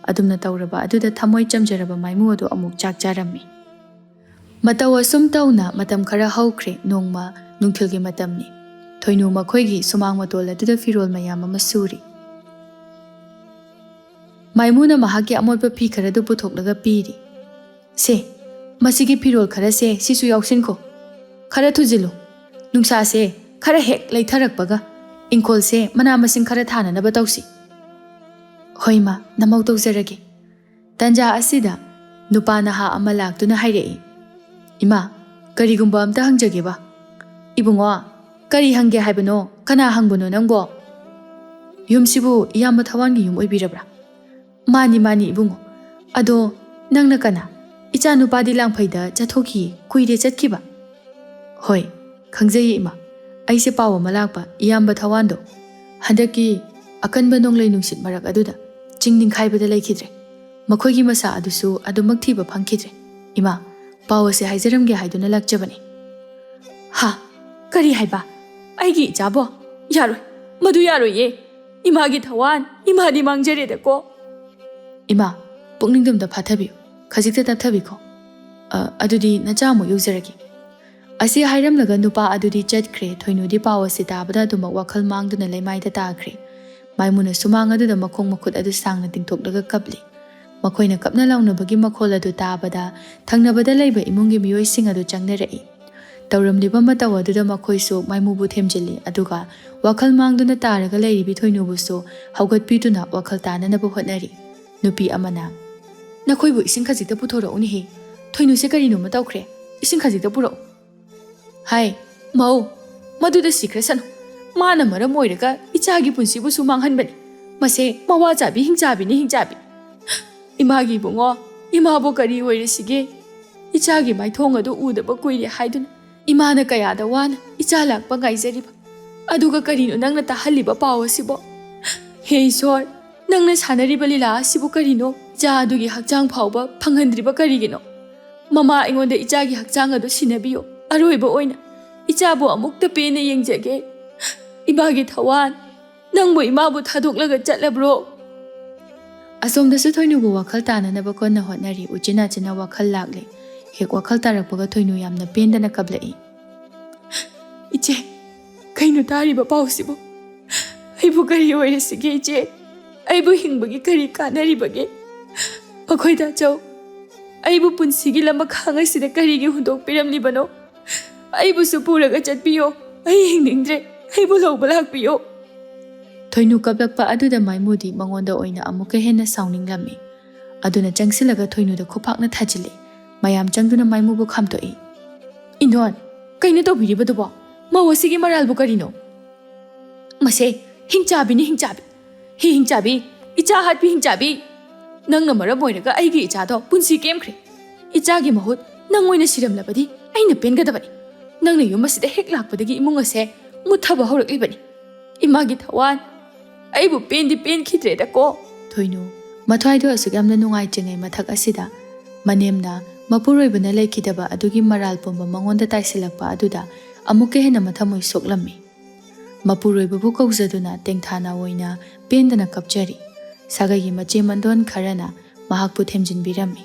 ꯑꯗꯨꯝꯅ ꯇꯧꯔꯕ ꯑꯗꯨꯗ ꯊꯃꯣꯏ ꯆꯝꯖꯔꯕ ꯃꯥꯏꯃꯨ ꯑꯗꯨ ꯑꯃꯨꯛ ꯆꯥꯛ ꯆꯥꯔꯝꯃꯤ꯫ ꯃꯇꯧ ꯑꯁꯨꯝ ꯇꯧꯅ ꯃꯇꯝ ꯈꯔ ꯍꯧꯈ꯭ꯔꯦ꯫ ꯅꯣꯡꯃ ꯅꯨꯡꯊꯤꯜꯒꯤ ꯃꯇꯝꯅꯤ꯫ ꯊꯣꯏꯅꯨ ꯃꯈꯣꯏꯒꯤ ꯁꯨꯃꯥꯡ ꯃꯇꯣꯜ ꯑꯗꯨꯗ ꯐꯤꯔꯣꯜ ꯃꯌꯥꯝ ꯑꯃ ꯁꯨꯔꯤ꯫ ꯃꯥꯏꯃꯨꯅ ꯃꯍꯥꯛꯀꯤ ꯑꯃꯣꯠꯄ ꯐꯤ ꯈꯔꯗꯨ ꯄꯨꯊꯣꯛꯂꯒ ꯄꯤꯔꯤ꯫ "ꯁꯦ, ꯃꯁꯤꯒꯤ ꯐꯤꯔꯣꯜ ꯈꯔꯁꯦ ꯁꯤꯁꯨ ꯌꯥꯎꯁꯤꯟꯈꯣ꯫ ꯈꯔ ꯊꯨꯖꯤꯜꯂꯨ꯫ ꯅꯨꯡꯁꯥꯁꯦ ꯈꯔ ꯍꯦꯛ ꯂꯩꯊꯔꯛꯄꯒ ꯏꯪꯈꯣꯜꯁꯦ ꯃꯅꯥ ꯃꯁꯤꯡ ꯈꯔ ꯊꯥꯅꯅꯕ ꯇꯧꯁꯤ꯫" "ꯍꯣꯏ ꯏꯃꯥ, ꯅꯃꯧ ꯇꯧꯖꯔꯒꯦ꯫" ꯇꯟꯖꯥ ꯑꯁꯤꯗ ꯅꯨꯄꯥ ꯅꯍꯥ ꯑꯃ ꯂꯥꯛꯇꯨꯅ ꯍꯥꯏꯔꯛꯏ, "ꯏꯃꯥ, ꯀꯔꯤꯒꯨꯝꯕ ꯑꯝꯇ ꯍꯪꯖꯒꯦꯕ꯫" "ꯏꯕꯨꯡꯉꯣ, ꯀꯔꯤ ꯍꯪꯒꯦ ꯍꯥꯏꯕꯅꯣ? ꯀꯅꯥ ꯍꯪꯕꯅꯣ ꯅꯪꯕꯣ?" "ꯌꯨꯝꯁꯤꯕꯨ ꯏꯌꯥꯝꯕ ꯊꯋꯥꯟꯒꯤ ꯌꯨꯝ ꯑꯣꯏꯕꯤꯔꯕ꯭ꯔꯥ?" "ꯃꯥꯅꯤ, ꯃꯥꯅꯤ ꯏꯕꯨꯡꯉꯣ꯫ ꯑꯗꯣ ꯅꯪꯅ ꯀꯅꯥ? "ꯏꯆꯥꯅꯨꯄꯥꯗꯤ ꯂꯥꯡꯐꯩꯗ ꯆꯠꯊꯣꯛꯈꯤꯌꯦ, ꯀꯨꯏꯔꯦ ꯆꯠꯈꯤꯕ꯫" "ꯍꯣꯏ, ꯈꯪꯖꯩꯌꯦ ꯏꯃꯥ꯫ ꯑꯩꯁꯦ ꯄꯥꯎ ꯑꯃ ꯂꯥꯛꯄ, ꯏꯌꯥꯝꯕ ꯊꯋꯥꯟꯗꯣ ꯍꯟꯗꯛꯀꯤ ꯑꯀꯟꯕ ꯅꯣꯡꯂꯩ ꯅꯨꯡꯁꯤꯠ ꯃꯔꯛ ꯑꯗꯨꯗ ꯆꯤꯡ ꯅꯤꯡꯈꯥꯏꯕꯗ ꯂꯩꯈꯤꯗ꯭ꯔꯦ꯫ ꯃꯈꯣꯏꯒꯤ ꯃꯁꯥ ꯑꯗꯨꯁꯨ ꯑꯗꯨꯃꯛ ꯊꯤꯕ ꯐꯪꯈꯤꯗ꯭ꯔꯦ꯫ ꯏꯃꯥ, ꯄꯥꯎ ꯑꯁꯦ ꯍꯥꯏꯖꯔꯝꯒꯦ ꯍꯥꯏꯗꯨꯅ ꯂꯥꯛꯆꯕꯅꯤ꯫" "ꯍꯥ? ꯀꯔꯤ ꯍꯥꯏꯕ? ꯑꯩꯒꯤ ꯏꯆꯥꯕꯣ? ꯌꯥꯔꯣꯏ, ꯃꯗꯨ ꯌꯥꯔꯣꯏꯌꯦ꯫ ꯏꯃꯥꯒꯤ ꯊꯋꯥꯟ, ꯏꯃꯥꯗꯤ ꯃꯥꯡꯖꯔꯦꯗꯀꯣ꯫" "ꯏꯃꯥ, ꯄꯨꯛꯅꯤꯡꯗꯣ ꯑꯝꯇ ꯐꯥꯊꯕꯤꯌꯨ, ꯈꯖꯤꯛꯇ ꯇꯞꯊꯕꯤꯈꯣ꯫ ꯑ, ꯑꯗꯨꯗꯤ ꯅꯆꯥ ꯑꯃꯨꯛ ꯌꯧꯖꯔꯒꯦ꯫" ꯑꯁꯤ ꯍꯥꯏꯔꯝꯂꯒ ꯅꯨꯄꯥ ꯑꯗꯨꯗꯤ ꯆꯠꯈ꯭ꯔꯦ꯫ ꯊꯣꯏꯅꯨꯗꯤ ꯄꯥꯎ ꯑꯁꯤ ꯇꯥꯕꯗ ꯑꯗꯨꯃꯛ ꯋꯥꯈꯜ ꯃꯥꯡꯗꯨꯅ ꯂꯩꯃꯥꯏꯗ ꯇꯥꯈ꯭ꯔꯦ꯫ ꯃꯥꯏꯃꯨꯅ ꯁꯨꯃꯥꯡ ꯑꯗꯨꯗ ꯃꯈꯣꯡ ꯃꯈꯨꯠ ꯑꯗꯨ ꯁꯥꯡꯅ ꯇꯤꯡꯊꯣꯛꯂꯒ ꯀꯞꯂꯤ꯫ ꯃꯈꯣꯏꯅ ꯀꯞꯅ ꯂꯥꯎꯅꯕꯒꯤ ꯃꯈꯣꯜ ꯑꯗꯨ ꯇꯥꯕꯗ ꯊꯪꯅꯕꯗ ꯂꯩꯕ ꯏꯃꯨꯡꯒꯤ ꯃꯤꯑꯣꯏꯁꯤꯡ ꯑꯗꯨ ꯆꯪꯅꯔꯛꯏ꯫ ꯇꯧꯔꯝꯂꯤꯕ ꯃꯇꯧ ꯑꯗꯨꯗ ꯃꯈꯣꯏꯁꯨ ꯃꯥꯏꯃꯨꯕꯨ ꯊꯦꯝꯖꯤꯜꯂꯤ, ꯑꯗꯨꯒ ꯋꯥꯈꯜ ꯃꯥꯡꯗꯨꯅ ꯇꯥꯔꯒ ꯂꯩꯔꯤꯕꯤ ꯊꯣꯏꯅꯨꯕꯨꯁꯨ ꯍꯧꯒꯠꯄꯤꯗꯨꯅ ꯋꯥꯈꯜ ꯇꯥꯅꯅꯕ ꯍꯣꯠꯅꯔꯤ꯫ ꯅꯨꯄꯤ ꯑꯃꯅ, "ꯅꯈꯣꯏꯕꯨ ꯏꯁꯤꯡ ꯈꯖꯤꯛꯇ ꯄꯨꯊꯣꯔꯛꯎꯅꯦꯍꯦ꯫ ꯊꯣꯏꯅꯨꯁꯦ ꯀꯔꯤꯅꯣꯃ ꯇꯧꯈ꯭ꯔꯦ꯫ ꯏꯁꯤꯡ ꯈꯖꯤꯛꯇ ꯄꯨꯔꯛꯎ꯫" "ꯍꯥꯏ, ꯃꯧ, ꯃꯗꯨꯗ ꯁꯤꯈ꯭ꯔꯁꯅꯨ꯫ ꯃꯥꯅ ꯃꯔꯝ ꯑꯣꯏꯔꯒ ꯏꯆꯥꯒꯤ ꯄꯨꯟꯁꯤꯕꯨꯁꯨ ꯃꯥꯡꯍꯟꯕꯅꯤ꯫ ꯃꯁꯦ ꯃꯋꯥ ꯆꯥꯕꯤ ꯍꯤꯡꯆꯥꯕꯤꯅꯤ, ꯍꯤꯡꯆꯥꯕꯤ꯫ ꯏꯃꯥꯒꯤ ꯏꯕꯨꯡꯉꯣ, ꯏꯃꯥꯕꯨ ꯀꯔꯤ ꯑꯣꯏꯔꯁꯤꯒꯦ? ꯏꯆꯥꯒꯤ ꯃꯥꯏꯊꯣꯡ ꯑꯗꯨ ꯎꯗꯕ ꯀꯨꯏꯔꯦ ꯍꯥꯏꯗꯨꯅ ꯏꯃꯥꯅ ꯀꯌꯥꯗ ꯋꯥꯅ ꯏꯆꯥ ꯂꯥꯛꯄ ꯉꯥꯏꯖꯔꯤꯕ꯫ ꯑꯗꯨꯒ ꯀꯔꯤꯅꯣ ꯅꯪꯅ ꯇꯥꯍꯜꯂꯤꯕ ꯄꯥꯎ ꯑꯁꯤꯕꯣ? ꯍꯦ ꯏꯁꯣꯔ, ꯅꯪꯅ ꯁꯥꯟꯅꯔꯤꯕ ꯂꯤꯂꯥ ꯑꯁꯤꯕꯨ ꯀꯔꯤꯅꯣ? ꯏꯆꯥ ꯑꯗꯨꯒꯤ ꯍꯛꯆꯥꯡ ꯐꯥꯎꯕ ꯐꯪꯍꯟꯗ꯭ꯔꯤꯕ ꯀꯔꯤꯒꯤꯅꯣ? ꯃꯃꯥ, ꯑꯩꯉꯣꯟꯗ ꯏꯆꯥꯒꯤ ꯍꯛꯆꯥꯡ ꯑꯗꯨ ꯁꯤꯟꯅꯕꯤꯌꯨ꯫ ꯑꯔꯣꯏꯕ ꯑꯣꯏꯅ ꯏꯆꯥꯕꯨ ꯑꯃꯨꯛꯇ ꯄꯦꯟꯅ ꯌꯦꯡꯖꯒꯦ꯫ ꯏꯃꯥꯒꯤ ꯊꯋꯥꯟ, ꯅꯪꯕꯨ ꯏꯃꯥꯕꯨ ꯊꯥꯗꯣꯛꯂꯒ ꯆꯠꯂꯕ꯭ꯔꯣ?" ꯑꯁꯣꯝꯗꯁꯨ ꯊꯣꯏꯅꯨꯕꯨ ꯋꯥꯈꯜ ꯇꯥꯅꯅꯕ ꯀꯟꯅ ꯍꯣꯠꯅꯔꯤ꯫ ꯎꯆꯤꯟ ꯅꯥꯆꯤꯟꯅ ꯋꯥꯈꯜ ꯂꯥꯛꯂꯦ꯫ ꯍꯦꯛ ꯋꯥꯈꯜ ꯇꯥꯔꯛꯄꯒ ꯊꯣꯏꯅꯨ ꯌꯥꯝꯅ ꯄꯦꯟꯗꯅ ꯀꯞꯂꯛꯏ꯫ "ꯏꯆꯦ, ꯀꯩꯅꯣ ꯇꯥꯔꯤꯕ ꯄꯥꯎꯁꯤꯕꯨ? ꯑꯩꯕꯨ ꯀꯔꯤ ꯑꯣꯏꯔꯁꯤꯒꯦ ꯏꯆꯦ? ꯑꯩꯕꯨ ꯍꯤꯡꯕꯒꯤ ꯀꯔꯤ ꯀꯥꯟꯅꯔꯤꯕꯒꯦ? ꯃꯈꯣꯏ ꯇꯥꯆꯧ, ꯑꯩꯕꯨ ꯄꯨꯟꯁꯤꯒꯤ ꯂꯃꯈꯥꯡ ꯑꯁꯤꯗ ꯀꯔꯤꯒꯤ ꯍꯨꯟꯗꯣꯛꯄꯤꯔꯝꯂꯤꯕꯅꯣ? ꯑꯩꯕꯨꯁꯨ ꯄꯨꯔꯒ ꯆꯠꯄꯤꯌꯣ꯫ ꯑꯩ ꯍꯤꯡꯅꯤꯡꯗ꯭ꯔꯦ꯫ ꯑꯩꯕꯨ ꯂꯧꯕ ꯂꯥꯛꯄꯤꯌꯣ꯫" ꯊꯣꯏꯅꯨ ꯀꯞꯂꯛꯄ ꯑꯗꯨꯗ ꯃꯥꯏꯃꯨꯗꯤ ꯃꯉꯣꯟꯗ ꯑꯣꯏꯅ ꯑꯃꯨꯛꯀ ꯍꯦꯟꯅ ꯁꯥꯎꯅꯤꯡꯂꯝꯃꯤ꯫ ꯑꯗꯨꯅ ꯆꯪꯁꯤꯜꯂꯒ ꯊꯣꯏꯅꯨꯗ ꯈꯨꯄꯥꯛꯅ ꯊꯥꯖꯤꯜꯂꯤ꯫ ꯃꯌꯥꯝ ꯆꯪꯗꯨꯅ ꯃꯥꯏꯃꯨꯕꯨ ꯈꯥꯝꯇꯣꯛꯏ꯫ "ꯏꯟꯗꯣꯟ, ꯀꯩꯅꯣ ꯇꯧꯕꯤꯔꯤꯕꯗꯨꯕꯣ? ꯃꯧ ꯑꯁꯤꯒꯤ ꯃꯔꯥꯜꯕꯨ ꯀꯔꯤꯅꯣ?" "ꯃꯁꯦ ꯍꯤꯡꯆꯥꯕꯤꯅꯤ, ꯍꯤꯡꯆꯥꯕꯤ꯫ ꯍꯤ ꯍꯤꯡꯆꯥꯕꯤ, ꯏꯆꯥ ꯍꯥꯠꯄꯤ ꯍꯤꯡꯆꯥꯕꯤ꯫ ꯅꯪꯅ ꯃꯔꯝ ꯑꯣꯏꯔꯒ ꯑꯩꯒꯤ ꯏꯆꯥꯗꯣ ꯄꯨꯟꯁꯤ ꯀꯦꯝꯈ꯭ꯔꯦ꯫ ꯏꯆꯥꯒꯤ ꯃꯍꯨꯠ ꯅꯪ ꯑꯣꯏꯅ ꯁꯤꯔꯝꯂꯕꯗꯤ ꯑꯩꯅ ꯄꯦꯟꯒꯗꯕꯅꯤ꯫ ꯅꯪꯅ ꯌꯨꯝ ꯑꯁꯤꯗ ꯍꯦꯛ ꯂꯥꯛꯄꯗꯒꯤ ꯏꯃꯨꯡ ꯑꯁꯦ ꯃꯨꯠꯊꯕ ꯍꯧꯔꯛꯂꯤꯕꯅꯤ꯫ ꯏꯃꯥꯒꯤ ꯊꯋꯥꯟ, ꯑꯩꯕꯨ ꯄꯦꯟꯗꯤ ꯄꯦꯟꯈꯤꯗ꯭ꯔꯦꯗꯀꯣ꯫ ꯊꯣꯏꯅꯨ ꯃꯊ꯭ꯋꯥꯏꯗꯣ ꯑꯁꯨꯛ ꯌꯥꯝꯅ ꯅꯨꯡꯉꯥꯏꯇ꯭ꯔꯤꯉꯩ ꯃꯊꯛ ꯑꯁꯤꯗ ꯃꯅꯦꯝꯅ ꯃꯄꯨꯔꯣꯏꯕꯅ ꯂꯩꯈꯤꯗꯕ ꯑꯗꯨꯒꯤ ꯃꯔꯥꯜ ꯄꯨꯝꯕ ꯃꯉꯣꯟꯗ ꯇꯥꯏꯁꯤꯜꯂꯛꯄ ꯑꯗꯨꯗ ꯑꯃꯨꯛꯀ ꯍꯦꯟꯅ ꯃꯊꯃꯣꯏ ꯁꯣꯛꯂꯝꯃꯤ꯫ ꯃꯄꯨꯔꯣꯏꯕꯕꯨ ꯀꯧꯖꯗꯨꯅ ꯇꯦꯡꯊꯥꯅ ꯑꯣꯏꯅ ꯄꯦꯟꯗꯅ ꯀꯞꯆꯔꯤ꯫ ꯁꯥꯒꯩꯒꯤ ꯃꯆꯦ ꯃꯟꯗꯣꯟ ꯈꯔꯅ ꯃꯍꯥꯛꯄꯨ ꯊꯦꯝꯖꯤꯟꯕꯤꯔꯝꯃꯤ꯫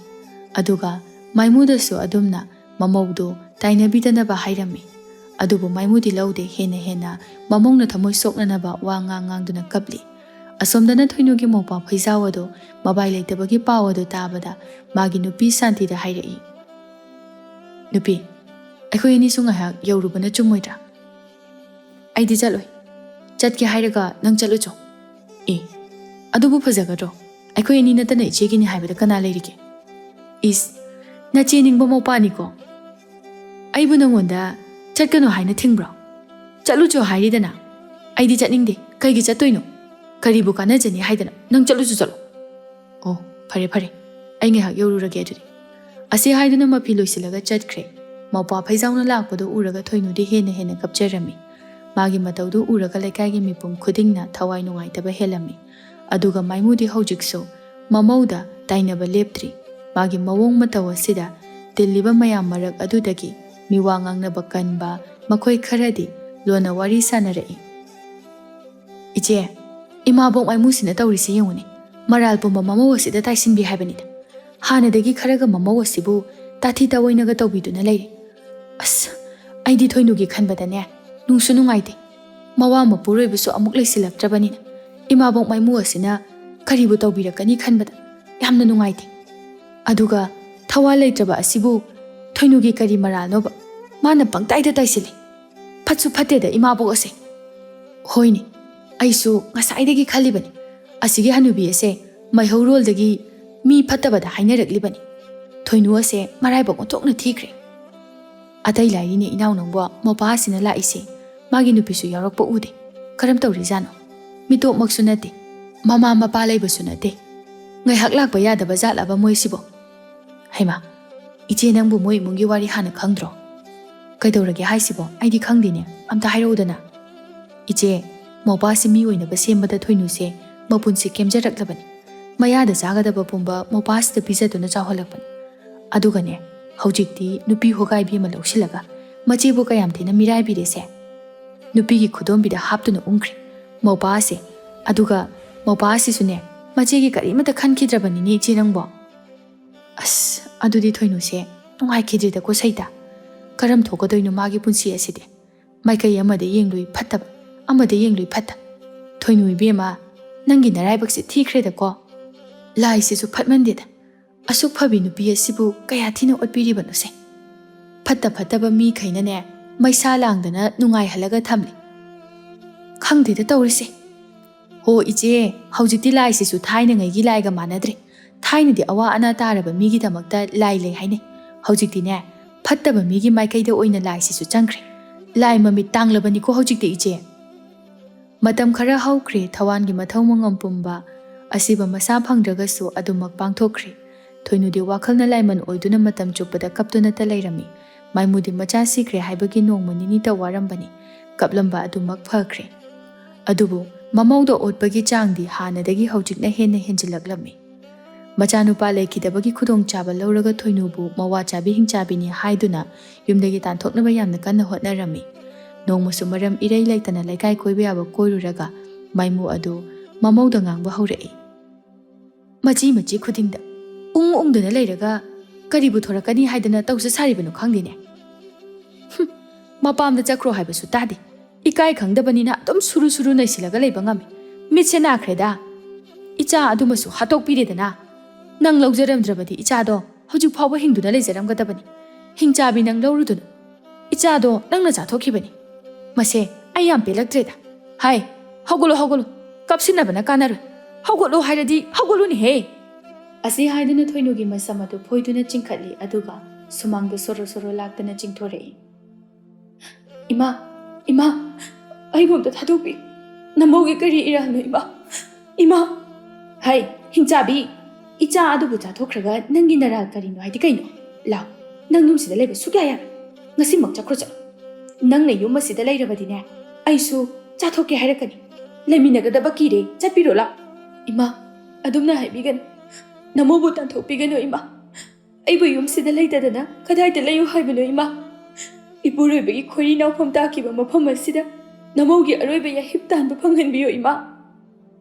ꯑꯗꯨꯒ ꯃꯥꯏꯃꯨꯗꯁꯨ ꯑꯗꯨꯝꯅ ꯃꯃꯧꯗꯨ ꯇꯥꯏꯅꯕꯤꯗꯅꯕ ꯍꯥꯏꯔꯝꯃꯤ꯫ ꯑꯗꯨꯕꯨ ꯃꯥꯏꯃꯨꯗꯤ ꯂꯧꯗꯦ, ꯍꯦꯟꯅ ꯍꯦꯟꯅ ꯃꯃꯧꯅ ꯊꯃꯣꯏ ꯁꯣꯛꯅꯅꯕ ꯋꯥ ꯉꯥꯡ ꯉꯥꯡꯗꯨꯅ ꯀꯞꯂꯤ꯫ ꯑꯁꯣꯝꯗꯅ ꯊꯣꯏꯅꯨꯒꯤ ꯃꯧꯄ꯭ꯋꯥ ꯐꯩꯖꯥꯎ ꯑꯗꯨ ꯃꯕꯥꯏ ꯂꯩꯇꯕꯒꯤ ꯄꯥꯎ ꯑꯗꯨ ꯇꯥꯕꯗ ꯃꯥꯒꯤ ꯅꯨꯄꯤ ꯁꯥꯟꯇꯤꯗ ꯍꯥꯏꯔꯛꯏ, "ꯅꯨꯄꯤ, ꯑꯩꯈꯣꯏ ꯑꯅꯤꯁꯨ ꯉꯥꯏꯍꯥꯛ ꯌꯧꯔꯨꯕꯅ ꯆꯨꯝꯃꯣꯏꯗ꯭ꯔꯥ?" "ꯑꯩꯗꯤ ꯆꯠꯂꯣꯏ꯫ ꯆꯠꯀꯦ ꯍꯥꯏꯔꯒ ꯅꯪ ꯆꯠꯂꯨꯆꯣ꯫" "ꯑꯦ, ꯑꯗꯨꯕꯨ ꯐꯖꯒꯗ꯭ꯔꯣ? ꯑꯩꯈꯣꯏ ꯑꯅꯤ ꯅꯠꯇꯅ ꯏꯆꯦꯒꯤꯅꯤ ꯍꯥꯏꯕꯗ ꯀꯅꯥ ꯂꯩꯔꯤꯒꯦ?" "ꯏꯁ, ꯅꯆꯦ ꯅꯤꯡꯕ ꯃꯧꯄ꯭ꯋꯥꯅꯤꯀꯣ꯫ ꯑꯩꯕꯨ ꯅꯉꯣꯟꯗ ꯆꯠꯀꯅꯨ ꯍꯥꯏꯅ ꯊꯤꯡꯕ꯭ꯔꯣ? ꯆꯠꯂꯨꯆꯣ ꯍꯥꯏꯔꯤꯗꯅ꯫ ꯑꯩꯗꯤ ꯆꯠꯅꯤꯡꯗꯦ꯫ ꯀꯩꯒꯤ ꯆꯠꯇꯣꯏꯅꯣ? ꯀꯔꯤꯕꯨ ꯀꯥꯟꯅꯖꯅꯤ ꯍꯥꯏꯗꯅ? ꯅꯪ ꯆꯠꯂꯨꯆꯣ, ꯆꯠꯂꯣ꯫" "ꯑꯣ, ꯐꯔꯦ, ꯐꯔꯦ꯫ ꯑꯩ ꯉꯥꯏꯍꯥꯛ ꯌꯧꯔꯨꯔꯒꯦ ꯑꯗꯨꯗꯤ꯫" ꯑꯁꯤ ꯍꯥꯏꯗꯨꯅ ꯃꯐꯤ ꯂꯣꯏꯁꯤꯜꯂꯒ ꯆꯠꯈ꯭ꯔꯦ꯫ ꯃꯧꯄ꯭ꯋꯥ ꯐꯩꯖꯥꯎꯅ ꯂꯥꯛꯄꯗꯨ ꯎꯔꯒ ꯊꯣꯏꯅꯨꯗꯤ ꯍꯦꯟꯅ ꯍꯦꯟꯅ ꯀꯞꯆꯔꯝꯃꯤ꯫ ꯃꯥꯒꯤ ꯃꯇꯧꯗꯨ ꯎꯔꯒ ꯂꯩꯀꯥꯏꯒꯤ ꯃꯤꯄꯨꯝ ꯈꯨꯗꯤꯡꯅ ꯊꯋꯥꯏ ꯅꯨꯡꯉꯥꯏꯇꯕ ꯍꯦꯜꯂꯝꯃꯤ꯫ ꯑꯗꯨꯒ ꯃꯥꯏꯃꯨꯗꯤ ꯍꯧꯖꯤꯛꯁꯨ ꯃꯃꯧꯗ ꯇꯥꯏꯅꯕ ꯂꯦꯞꯇ꯭ꯔꯤ꯫ ꯃꯥꯒꯤ ꯃꯑꯣꯡ ꯃꯇꯧ ꯑꯁꯤꯗ ꯇꯤꯜꯂꯤꯕ ꯃꯌꯥꯝ ꯃꯔꯛ ꯑꯗꯨꯗꯒꯤ ꯃꯤꯋꯥ ꯉꯥꯡꯅꯕ ꯀꯟꯕ ꯃꯈꯣꯏ ꯈꯔꯗꯤ ꯂꯣꯟꯅ ꯋꯥꯔꯤ ꯁꯥꯅꯔꯛꯏ꯫ "ꯏꯆꯦ, ꯏꯃꯥꯕꯣꯛ ꯃꯥꯏꯃꯨꯁꯤꯅ ꯇꯧꯔꯤꯁꯤ ꯌꯦꯡꯉꯨꯅꯦ꯫ ꯃꯔꯥꯜ ꯄꯨꯝꯕ ꯃꯃꯧ ꯑꯁꯤꯗ ꯇꯥꯏꯁꯤꯟꯕꯤ ꯍꯥꯏꯕꯅꯤꯗ꯫ ꯍꯥꯟꯅꯗꯒꯤ ꯈꯔꯒ ꯃꯃꯧ ꯑꯁꯤꯕꯨ ꯇꯥꯊꯤ ꯇꯥꯑꯣꯏꯅꯒ ꯇꯧꯕꯤꯗꯨꯅ ꯂꯩꯔꯦ꯫ ꯑꯁ, ꯑꯩꯗꯤ ꯊꯣꯏꯅꯨꯒꯤ ꯈꯟꯕꯗꯅꯦ, ꯅꯨꯡꯁꯨ ꯅꯨꯡꯉꯥꯏꯇꯦ꯫ ꯃꯋꯥ ꯃꯄꯨꯔꯣꯏꯕꯁꯨ ꯑꯃꯨꯛ ꯂꯩꯁꯤꯜꯂꯛꯇ꯭ꯔꯕꯅꯤꯅ ꯏꯃꯥꯕꯣꯛ ꯃꯥꯏꯃꯨ ꯑꯁꯤꯅ ꯀꯔꯤꯕꯨ ꯇꯧꯕꯤꯔꯛꯀꯅꯤ ꯈꯟꯕꯗ ꯌꯥꯝꯅ ꯅꯨꯡꯉꯥꯏꯇꯦ꯫ ꯑꯗꯨꯒ ꯊꯋꯥ ꯂꯩꯇ꯭ꯔꯕ ꯑꯁꯤꯕꯨ ꯊꯣꯏꯅꯨꯒꯤ ꯀꯔꯤ ꯃꯔꯥꯜꯅꯣꯕ? ꯃꯥꯅ ꯄꯪꯇꯥꯏꯗ ꯇꯥꯏꯁꯤꯜꯂꯤ꯫ ꯐꯠꯁꯨ ꯐꯠꯇꯦꯗ ꯏꯃꯥꯕꯣꯛ ꯑꯁꯦ꯫" "ꯍꯣꯏꯅꯦ, ꯑꯩꯁꯨ ꯉꯁꯥꯏꯗꯒꯤ ꯈꯜꯂꯤꯕꯅꯤ꯫ ꯑꯁꯤꯒꯤ ꯍꯅꯨꯕꯤ ꯑꯁꯦ ꯃꯩꯍꯧꯔꯣꯜꯗꯒꯤ ꯃꯤ ꯐꯠꯇꯕꯗ ꯍꯥꯏꯅꯔꯛꯂꯤꯕꯅꯤ꯫ ꯊꯣꯏꯅꯨ ꯑꯁꯦ ꯃꯔꯥꯏꯕꯛ ꯑꯣꯟꯊꯣꯛꯅ ꯊꯤꯈ꯭ꯔꯦ꯫" "ꯑꯇꯩ ꯂꯥꯏꯔꯤꯅꯦ ꯏꯅꯥꯎ ꯅꯪꯕꯣ, ꯃꯧꯄꯥ ꯑꯁꯤꯅ ꯂꯥꯛꯏꯁꯦ꯫ ꯃꯥꯒꯤ ꯅꯨꯄꯤꯁꯨ ꯌꯥꯎꯔꯛꯄ ꯎꯗꯦ꯫ ꯀꯔꯝ ꯇꯧꯔꯤꯖꯥꯠꯅꯣ? ꯃꯤꯇꯣꯞꯃꯛꯁꯨ ꯅꯠꯇꯦ, ꯃꯃꯥ ꯃꯄꯥ ꯂꯩꯕꯁꯨ ꯅꯠꯇꯦ꯫ ꯉꯥꯏꯍꯥꯛ ꯂꯥꯛꯄ ꯌꯥꯗꯕ ꯖꯥꯠꯂꯕ ꯃꯣꯏꯁꯤꯕꯣ? ꯍꯩꯃꯥ, "ꯏꯆꯦ, ꯅꯪꯕꯨ ꯃꯣꯏ ꯏꯃꯨꯡꯒꯤ ꯋꯥꯔꯤ ꯍꯥꯟꯅ ꯈꯪꯗ꯭ꯔꯣ? ꯀꯩꯗꯧꯔꯒꯦ ꯍꯥꯏꯁꯤꯕꯣ? ꯑꯩꯗꯤ ꯈꯪꯗꯦꯅꯦ, ꯑꯝꯇ ꯍꯥꯏꯔꯛꯎꯗꯅ꯫" "ꯏꯆꯦ, ꯃꯧꯄꯥꯁꯤ ꯃꯤ ꯑꯣꯏꯅꯕ ꯁꯦꯝꯕꯗ ꯊꯣꯏꯅꯨꯁꯦ ꯃꯄꯨꯟꯁꯤ ꯀꯦꯝꯖꯔꯛꯂꯕꯅꯤ꯫ ꯃꯌꯥꯗ ꯆꯥꯒꯗꯕ ꯄꯨꯝꯕ ꯃꯧꯄꯥꯁꯤꯗ ꯄꯤꯖꯗꯨꯅ ꯆꯥꯎꯍꯜꯂꯛꯄꯅꯤ꯫ ꯑꯗꯨꯒꯅꯦ, ꯍꯧꯖꯤꯛꯇꯤ ꯅꯨꯄꯤ ꯍꯣꯒꯥꯏꯕꯤ ꯑꯃ ꯂꯧꯁꯤꯜꯂꯒ ꯃꯆꯦꯕꯨ ꯀꯌꯥꯝ ꯊꯤꯅ ꯃꯤꯔꯥꯏꯕꯤꯔꯦꯁꯦ꯫ ꯅꯨꯄꯤꯒꯤ ꯈꯨꯗꯣꯝꯕꯤꯗ ꯍꯥꯞꯇꯨꯅ ꯎꯪꯈ꯭ꯔꯦ ꯃꯧꯄꯥꯁꯦ꯫ ꯑꯗꯨꯒ ꯃꯧꯄꯥꯁꯤꯁꯨꯅꯦ, ꯃꯆꯦꯒꯤ ꯀꯔꯤꯃꯠꯇ ꯈꯟꯈꯤꯗ꯭ꯔꯕꯅꯤꯅꯦ ꯏꯆꯦ ꯅꯪꯕꯣ꯫" ꯑꯁ, ꯑꯗꯨꯗꯤ ꯊꯣꯏꯅꯨꯁꯦ ꯅꯨꯡꯉꯥꯏꯈꯤꯗ꯭ꯔꯤꯗꯀꯣ ꯁꯩꯇ꯫ ꯀꯔꯝ ꯊꯣꯛꯀꯗꯣꯏꯅꯣ ꯃꯥꯒꯤ ꯄꯨꯟꯁꯤ ꯑꯁꯤꯗꯤ? ꯃꯥꯏꯀꯩ ꯑꯃꯗ ꯌꯦꯡꯂꯨꯏ ꯐꯠꯇꯕ, ꯑꯃꯗ ꯌꯦꯡꯂꯨꯏ ꯐꯠꯇ꯫ "ꯊꯣꯏꯅꯨ ꯏꯕꯦꯝꯃ, ꯅꯪꯒꯤ ꯅꯔꯥꯏꯕꯛꯁꯦ ꯊꯤꯈ꯭ꯔꯦꯗꯀꯣ꯫ ꯂꯥꯏꯁꯤꯁꯨ ꯐꯠꯃꯟꯗꯦꯗ꯫ ꯑꯁꯨꯛ ꯐꯕꯤ ꯅꯨꯄꯤ ꯑꯁꯤꯕꯨ ꯀꯌꯥ ꯊꯤꯅ ꯑꯣꯠꯄꯤꯔꯤꯕꯅꯣꯁꯦ꯫ ꯐꯠꯇ ꯐꯠꯇꯕ ꯃꯤꯈꯩꯅꯅꯦ, ꯃꯩꯁꯥ ꯂꯥꯡꯗꯅ ꯅꯨꯡꯉꯥꯏꯍꯜꯂꯒ ꯊꯝꯂꯤ꯫ ꯈꯪꯗꯦꯗ ꯇꯧꯔꯤꯁꯦ꯫ ꯍꯣ ꯏꯆꯦ, ꯍꯧꯖꯤꯛꯇꯤ ꯂꯥꯏꯁꯤꯁꯨ ꯊꯥꯏꯅꯉꯩꯒꯤ ꯂꯥꯏꯒ ꯃꯥꯟꯅꯗ꯭ꯔꯦ꯫ ꯊꯥꯏꯅꯗꯤ ꯑꯋꯥ ꯑꯅꯥ ꯇꯥꯔꯕ ꯃꯤꯒꯤꯗꯃꯛꯇ ꯂꯥꯏ ꯂꯩ ꯍꯥꯏꯅꯩ꯫ ꯍꯧꯖꯤꯛꯇꯤꯅꯦ, ꯐꯠꯇꯕ ꯃꯤꯒꯤ ꯃꯥꯏꯀꯩꯗ ꯑꯣꯏꯅ ꯂꯥꯏꯁꯤꯁꯨ ꯆꯪꯈ꯭ꯔꯦ꯫ ꯂꯥꯏ ꯃꯃꯤꯠ ꯇꯥꯡꯂꯕꯅꯤꯀꯣ ꯍꯧꯖꯤꯛꯇꯤ ꯏꯆꯦ꯫" ꯃꯇꯝ ꯈꯔ ꯍꯧꯈ꯭ꯔꯦ꯫ ꯊꯋꯥꯟꯒꯤ ꯃꯊꯧ ꯃꯉꯝ ꯄꯨꯝꯕ ꯑꯁꯤꯕ ꯃꯁꯥ ꯐꯪꯗ꯭ꯔꯒꯁꯨ ꯑꯗꯨꯃꯛ ꯄꯥꯡꯊꯣꯛꯈ꯭ꯔꯦ꯫ ꯊꯣꯏꯅꯨꯗꯤ ꯋꯥꯈꯜꯅ ꯂꯥꯏꯃꯟ ꯑꯣꯏꯗꯨꯅ ꯃꯇꯝ ꯆꯨꯞꯄꯗ ꯀꯞꯇꯨꯅꯇ ꯂꯩꯔꯝꯃꯤ꯫ ꯃꯥꯏꯃꯨꯗꯤ ꯃꯆꯥ ꯁꯤꯈ꯭ꯔꯦ ꯍꯥꯏꯕꯒꯤ ꯅꯣꯡꯃ ꯅꯤꯅꯤꯇ ꯋꯥꯔꯝꯕꯅꯤ꯫ ꯀꯞꯂꯝꯕ ꯑꯗꯨꯃꯛ ꯐꯈ꯭ꯔꯦ꯫ ꯑꯗꯨꯕꯨ ꯃꯃꯧꯗ ꯑꯣꯠꯄꯒꯤ ꯆꯥꯡꯗꯤ ꯍꯥꯟꯅꯗꯒꯤ ꯍꯧꯖꯤꯛꯅ ꯍꯦꯟꯅ ꯍꯦꯟꯖꯤꯜꯂꯛꯂꯝꯃꯤ꯫ ꯃꯆꯥꯅꯨꯄꯥ ꯂꯩꯈꯤꯗꯕꯒꯤ ꯈꯨꯗꯣꯡꯆꯥꯕ ꯂꯧꯔꯒ ꯊꯣꯏꯅꯨꯕꯨ ꯃꯋꯥ ꯆꯥꯕꯤ ꯍꯤꯡꯆꯥꯕꯤꯅꯤ ꯍꯥꯏꯗꯨꯅ ꯌꯨꯝꯗꯒꯤ ꯇꯥꯟꯊꯣꯛꯅꯕ ꯌꯥꯝꯅ ꯀꯟꯅ ꯍꯣꯠꯅꯔꯝꯃꯤ꯫ ꯅꯣꯡꯃꯁꯨ ꯃꯔꯝ ꯏꯔꯩ ꯂꯩꯇꯅ ꯂꯩꯀꯥꯏ ꯀꯣꯏꯕ ꯌꯥꯕ ꯀꯣꯏꯔꯨꯔꯒ ꯃꯥꯏꯃꯨ ꯑꯗꯨ ꯃꯃꯧꯗ ꯉꯥꯡꯕ ꯍꯧꯔꯛꯏ꯫ ꯃꯆꯤ ꯃꯆꯤ ꯈꯨꯗꯤꯡꯗ ꯎꯪ ꯎꯪꯗꯨꯅ ꯂꯩꯔꯒ ꯀꯔꯤꯕꯨ ꯊꯣꯔꯛꯀꯅꯤ ꯍꯥꯏꯗꯅ ꯇꯧꯖ ꯁꯥꯔꯤꯕꯅꯣ ꯈꯪꯗꯦꯅꯦ꯫ ꯍꯨꯝ, ꯃꯄꯥꯝꯗ ꯆꯠꯈ꯭ꯔꯣ ꯍꯥꯏꯕꯁꯨ ꯇꯥꯗꯦ꯫ ꯏꯀꯥꯏ ꯈꯪꯗꯕꯅꯤꯅ ꯑꯗꯨꯝ ꯁꯨꯔꯨ ꯁꯨꯔꯨ ꯅꯩꯁꯤꯜꯂꯒ ꯂꯩꯕ ꯉꯝꯃꯤ꯫ ꯃꯤꯠꯁꯦ ꯅꯥꯈ꯭ꯔꯦꯗ꯫ ꯏꯆꯥ ꯑꯗꯨꯃꯁꯨ ꯍꯥꯠꯇꯣꯛꯄꯤꯔꯦꯗꯅ꯫ ꯅꯪ ꯂꯧꯖꯔꯝꯗ꯭ꯔꯕꯗꯤ ꯏꯆꯥꯗꯣ ꯍꯧꯖꯤꯛ ꯐꯥꯎꯕ ꯍꯤꯡꯗꯨꯅ ꯂꯩꯖꯔꯝꯒꯗꯕꯅꯤ꯫ ꯍꯤꯡꯆꯥꯕꯤ ꯅꯪ ꯂꯧꯔꯨꯗꯨꯅ꯫ ꯏꯆꯥꯗꯣ ꯅꯪꯅ ꯆꯥꯊꯣꯛꯈꯤꯕꯅꯤ꯫ ꯃꯁꯦ, ꯑꯩ ꯌꯥꯝ ꯄꯦꯜꯂꯛꯇ꯭ꯔꯦꯗ꯫ ꯍꯥꯏ, ꯍꯧꯒꯠꯂꯣ, ꯍꯧꯒꯠꯂꯣ꯫ ꯀꯞꯁꯤꯟꯅꯕꯅ ꯀꯥꯟꯅꯔꯣꯏ꯫ ꯍꯧꯒꯠꯂꯣ ꯍꯥꯏꯔꯗꯤ ꯍꯧꯒꯠꯂꯨꯅꯦꯍꯦ꯫ ꯑꯁꯤ ꯍꯥꯏꯗꯨꯅ ꯊꯣꯏꯅꯨꯒꯤ ꯃꯁꯝ ꯑꯗꯨ ꯐꯣꯏꯗꯨꯅ ꯆꯤꯡꯈꯠꯂꯤ, ꯑꯗꯨꯒ ꯁꯨꯃꯥꯡꯗ ꯁꯣꯔꯣ ꯁꯣꯔꯣ ꯂꯥꯛꯇꯅ ꯆꯤꯡꯊꯣꯔꯛꯏ꯫ "ꯏꯃꯥ, ꯏꯃꯥ, ꯑꯩꯕꯨ ꯑꯝꯇ ꯊꯥꯗꯣꯛꯄꯤ꯫ ꯅꯃꯧꯒꯤ ꯀꯔꯤ ꯏꯔꯥꯜꯅꯣ, ꯏꯃꯥ? ꯏꯃꯥ!" "ꯍꯩ, ꯍꯤꯡꯆꯥꯕꯤ! ꯏꯆꯥ ꯑꯗꯨꯕꯨ ꯆꯥꯊꯣꯛꯈ꯭ꯔꯒ ꯅꯪꯒꯤ ꯅꯔꯥꯜ ꯀꯔꯤꯅꯣ ꯍꯥꯏꯗꯤ ꯀꯩꯅꯣ?" ꯂꯥꯎ, ꯅꯪ ꯌꯨꯝꯁꯤꯗ ꯂꯩꯕ ꯁꯨꯛꯌꯥ ꯌꯥꯔꯣꯏ꯫ ꯉꯁꯤꯃꯛ ꯆꯠꯈ꯭ꯔꯣ ꯆꯠꯂꯣ꯫ ꯅꯪꯅ ꯌꯨꯝ ꯑꯁꯤꯗ ꯂꯩꯔꯕꯗꯤꯅꯦ, ꯑꯩꯁꯨ ꯆꯥꯊꯣꯛꯀꯦ ꯍꯥꯏꯔꯛꯀꯅꯤ꯫ ꯂꯩꯃꯤꯟꯅꯒꯗꯕ ꯀꯤꯔꯦ, ꯆꯠꯄꯤꯔꯣ ꯂꯥꯎ꯫ ꯏꯃꯥ, ꯑꯗꯨꯝꯅ ꯍꯥꯏꯕꯤꯒꯅꯨ꯫ ꯅꯃꯧꯕꯨ ꯇꯥꯟꯊꯣꯛꯄꯤꯒꯅꯨ ꯏꯃꯥ꯫ ꯑꯩꯕꯨ ꯌꯨꯝꯁꯤꯗ ꯂꯩꯇꯗꯅ ꯀꯗꯥꯏꯗ ꯂꯩꯌꯨ ꯍꯥꯏꯕꯅꯣ ꯏꯃꯥ? ꯏꯄꯨꯔꯣꯏꯕꯒꯤ ꯈꯣꯏꯔꯤ ꯅꯥꯎꯐꯝ ꯇꯥꯈꯤꯕ ꯃꯐꯝ ꯑꯁꯤꯗ ꯅꯃꯧꯒꯤ ꯑꯔꯣꯏꯕ ꯌꯥꯍꯤꯞ ꯇꯥꯟꯕ ꯐꯪꯍꯟꯕꯤꯌꯨ ꯏꯃꯥ꯫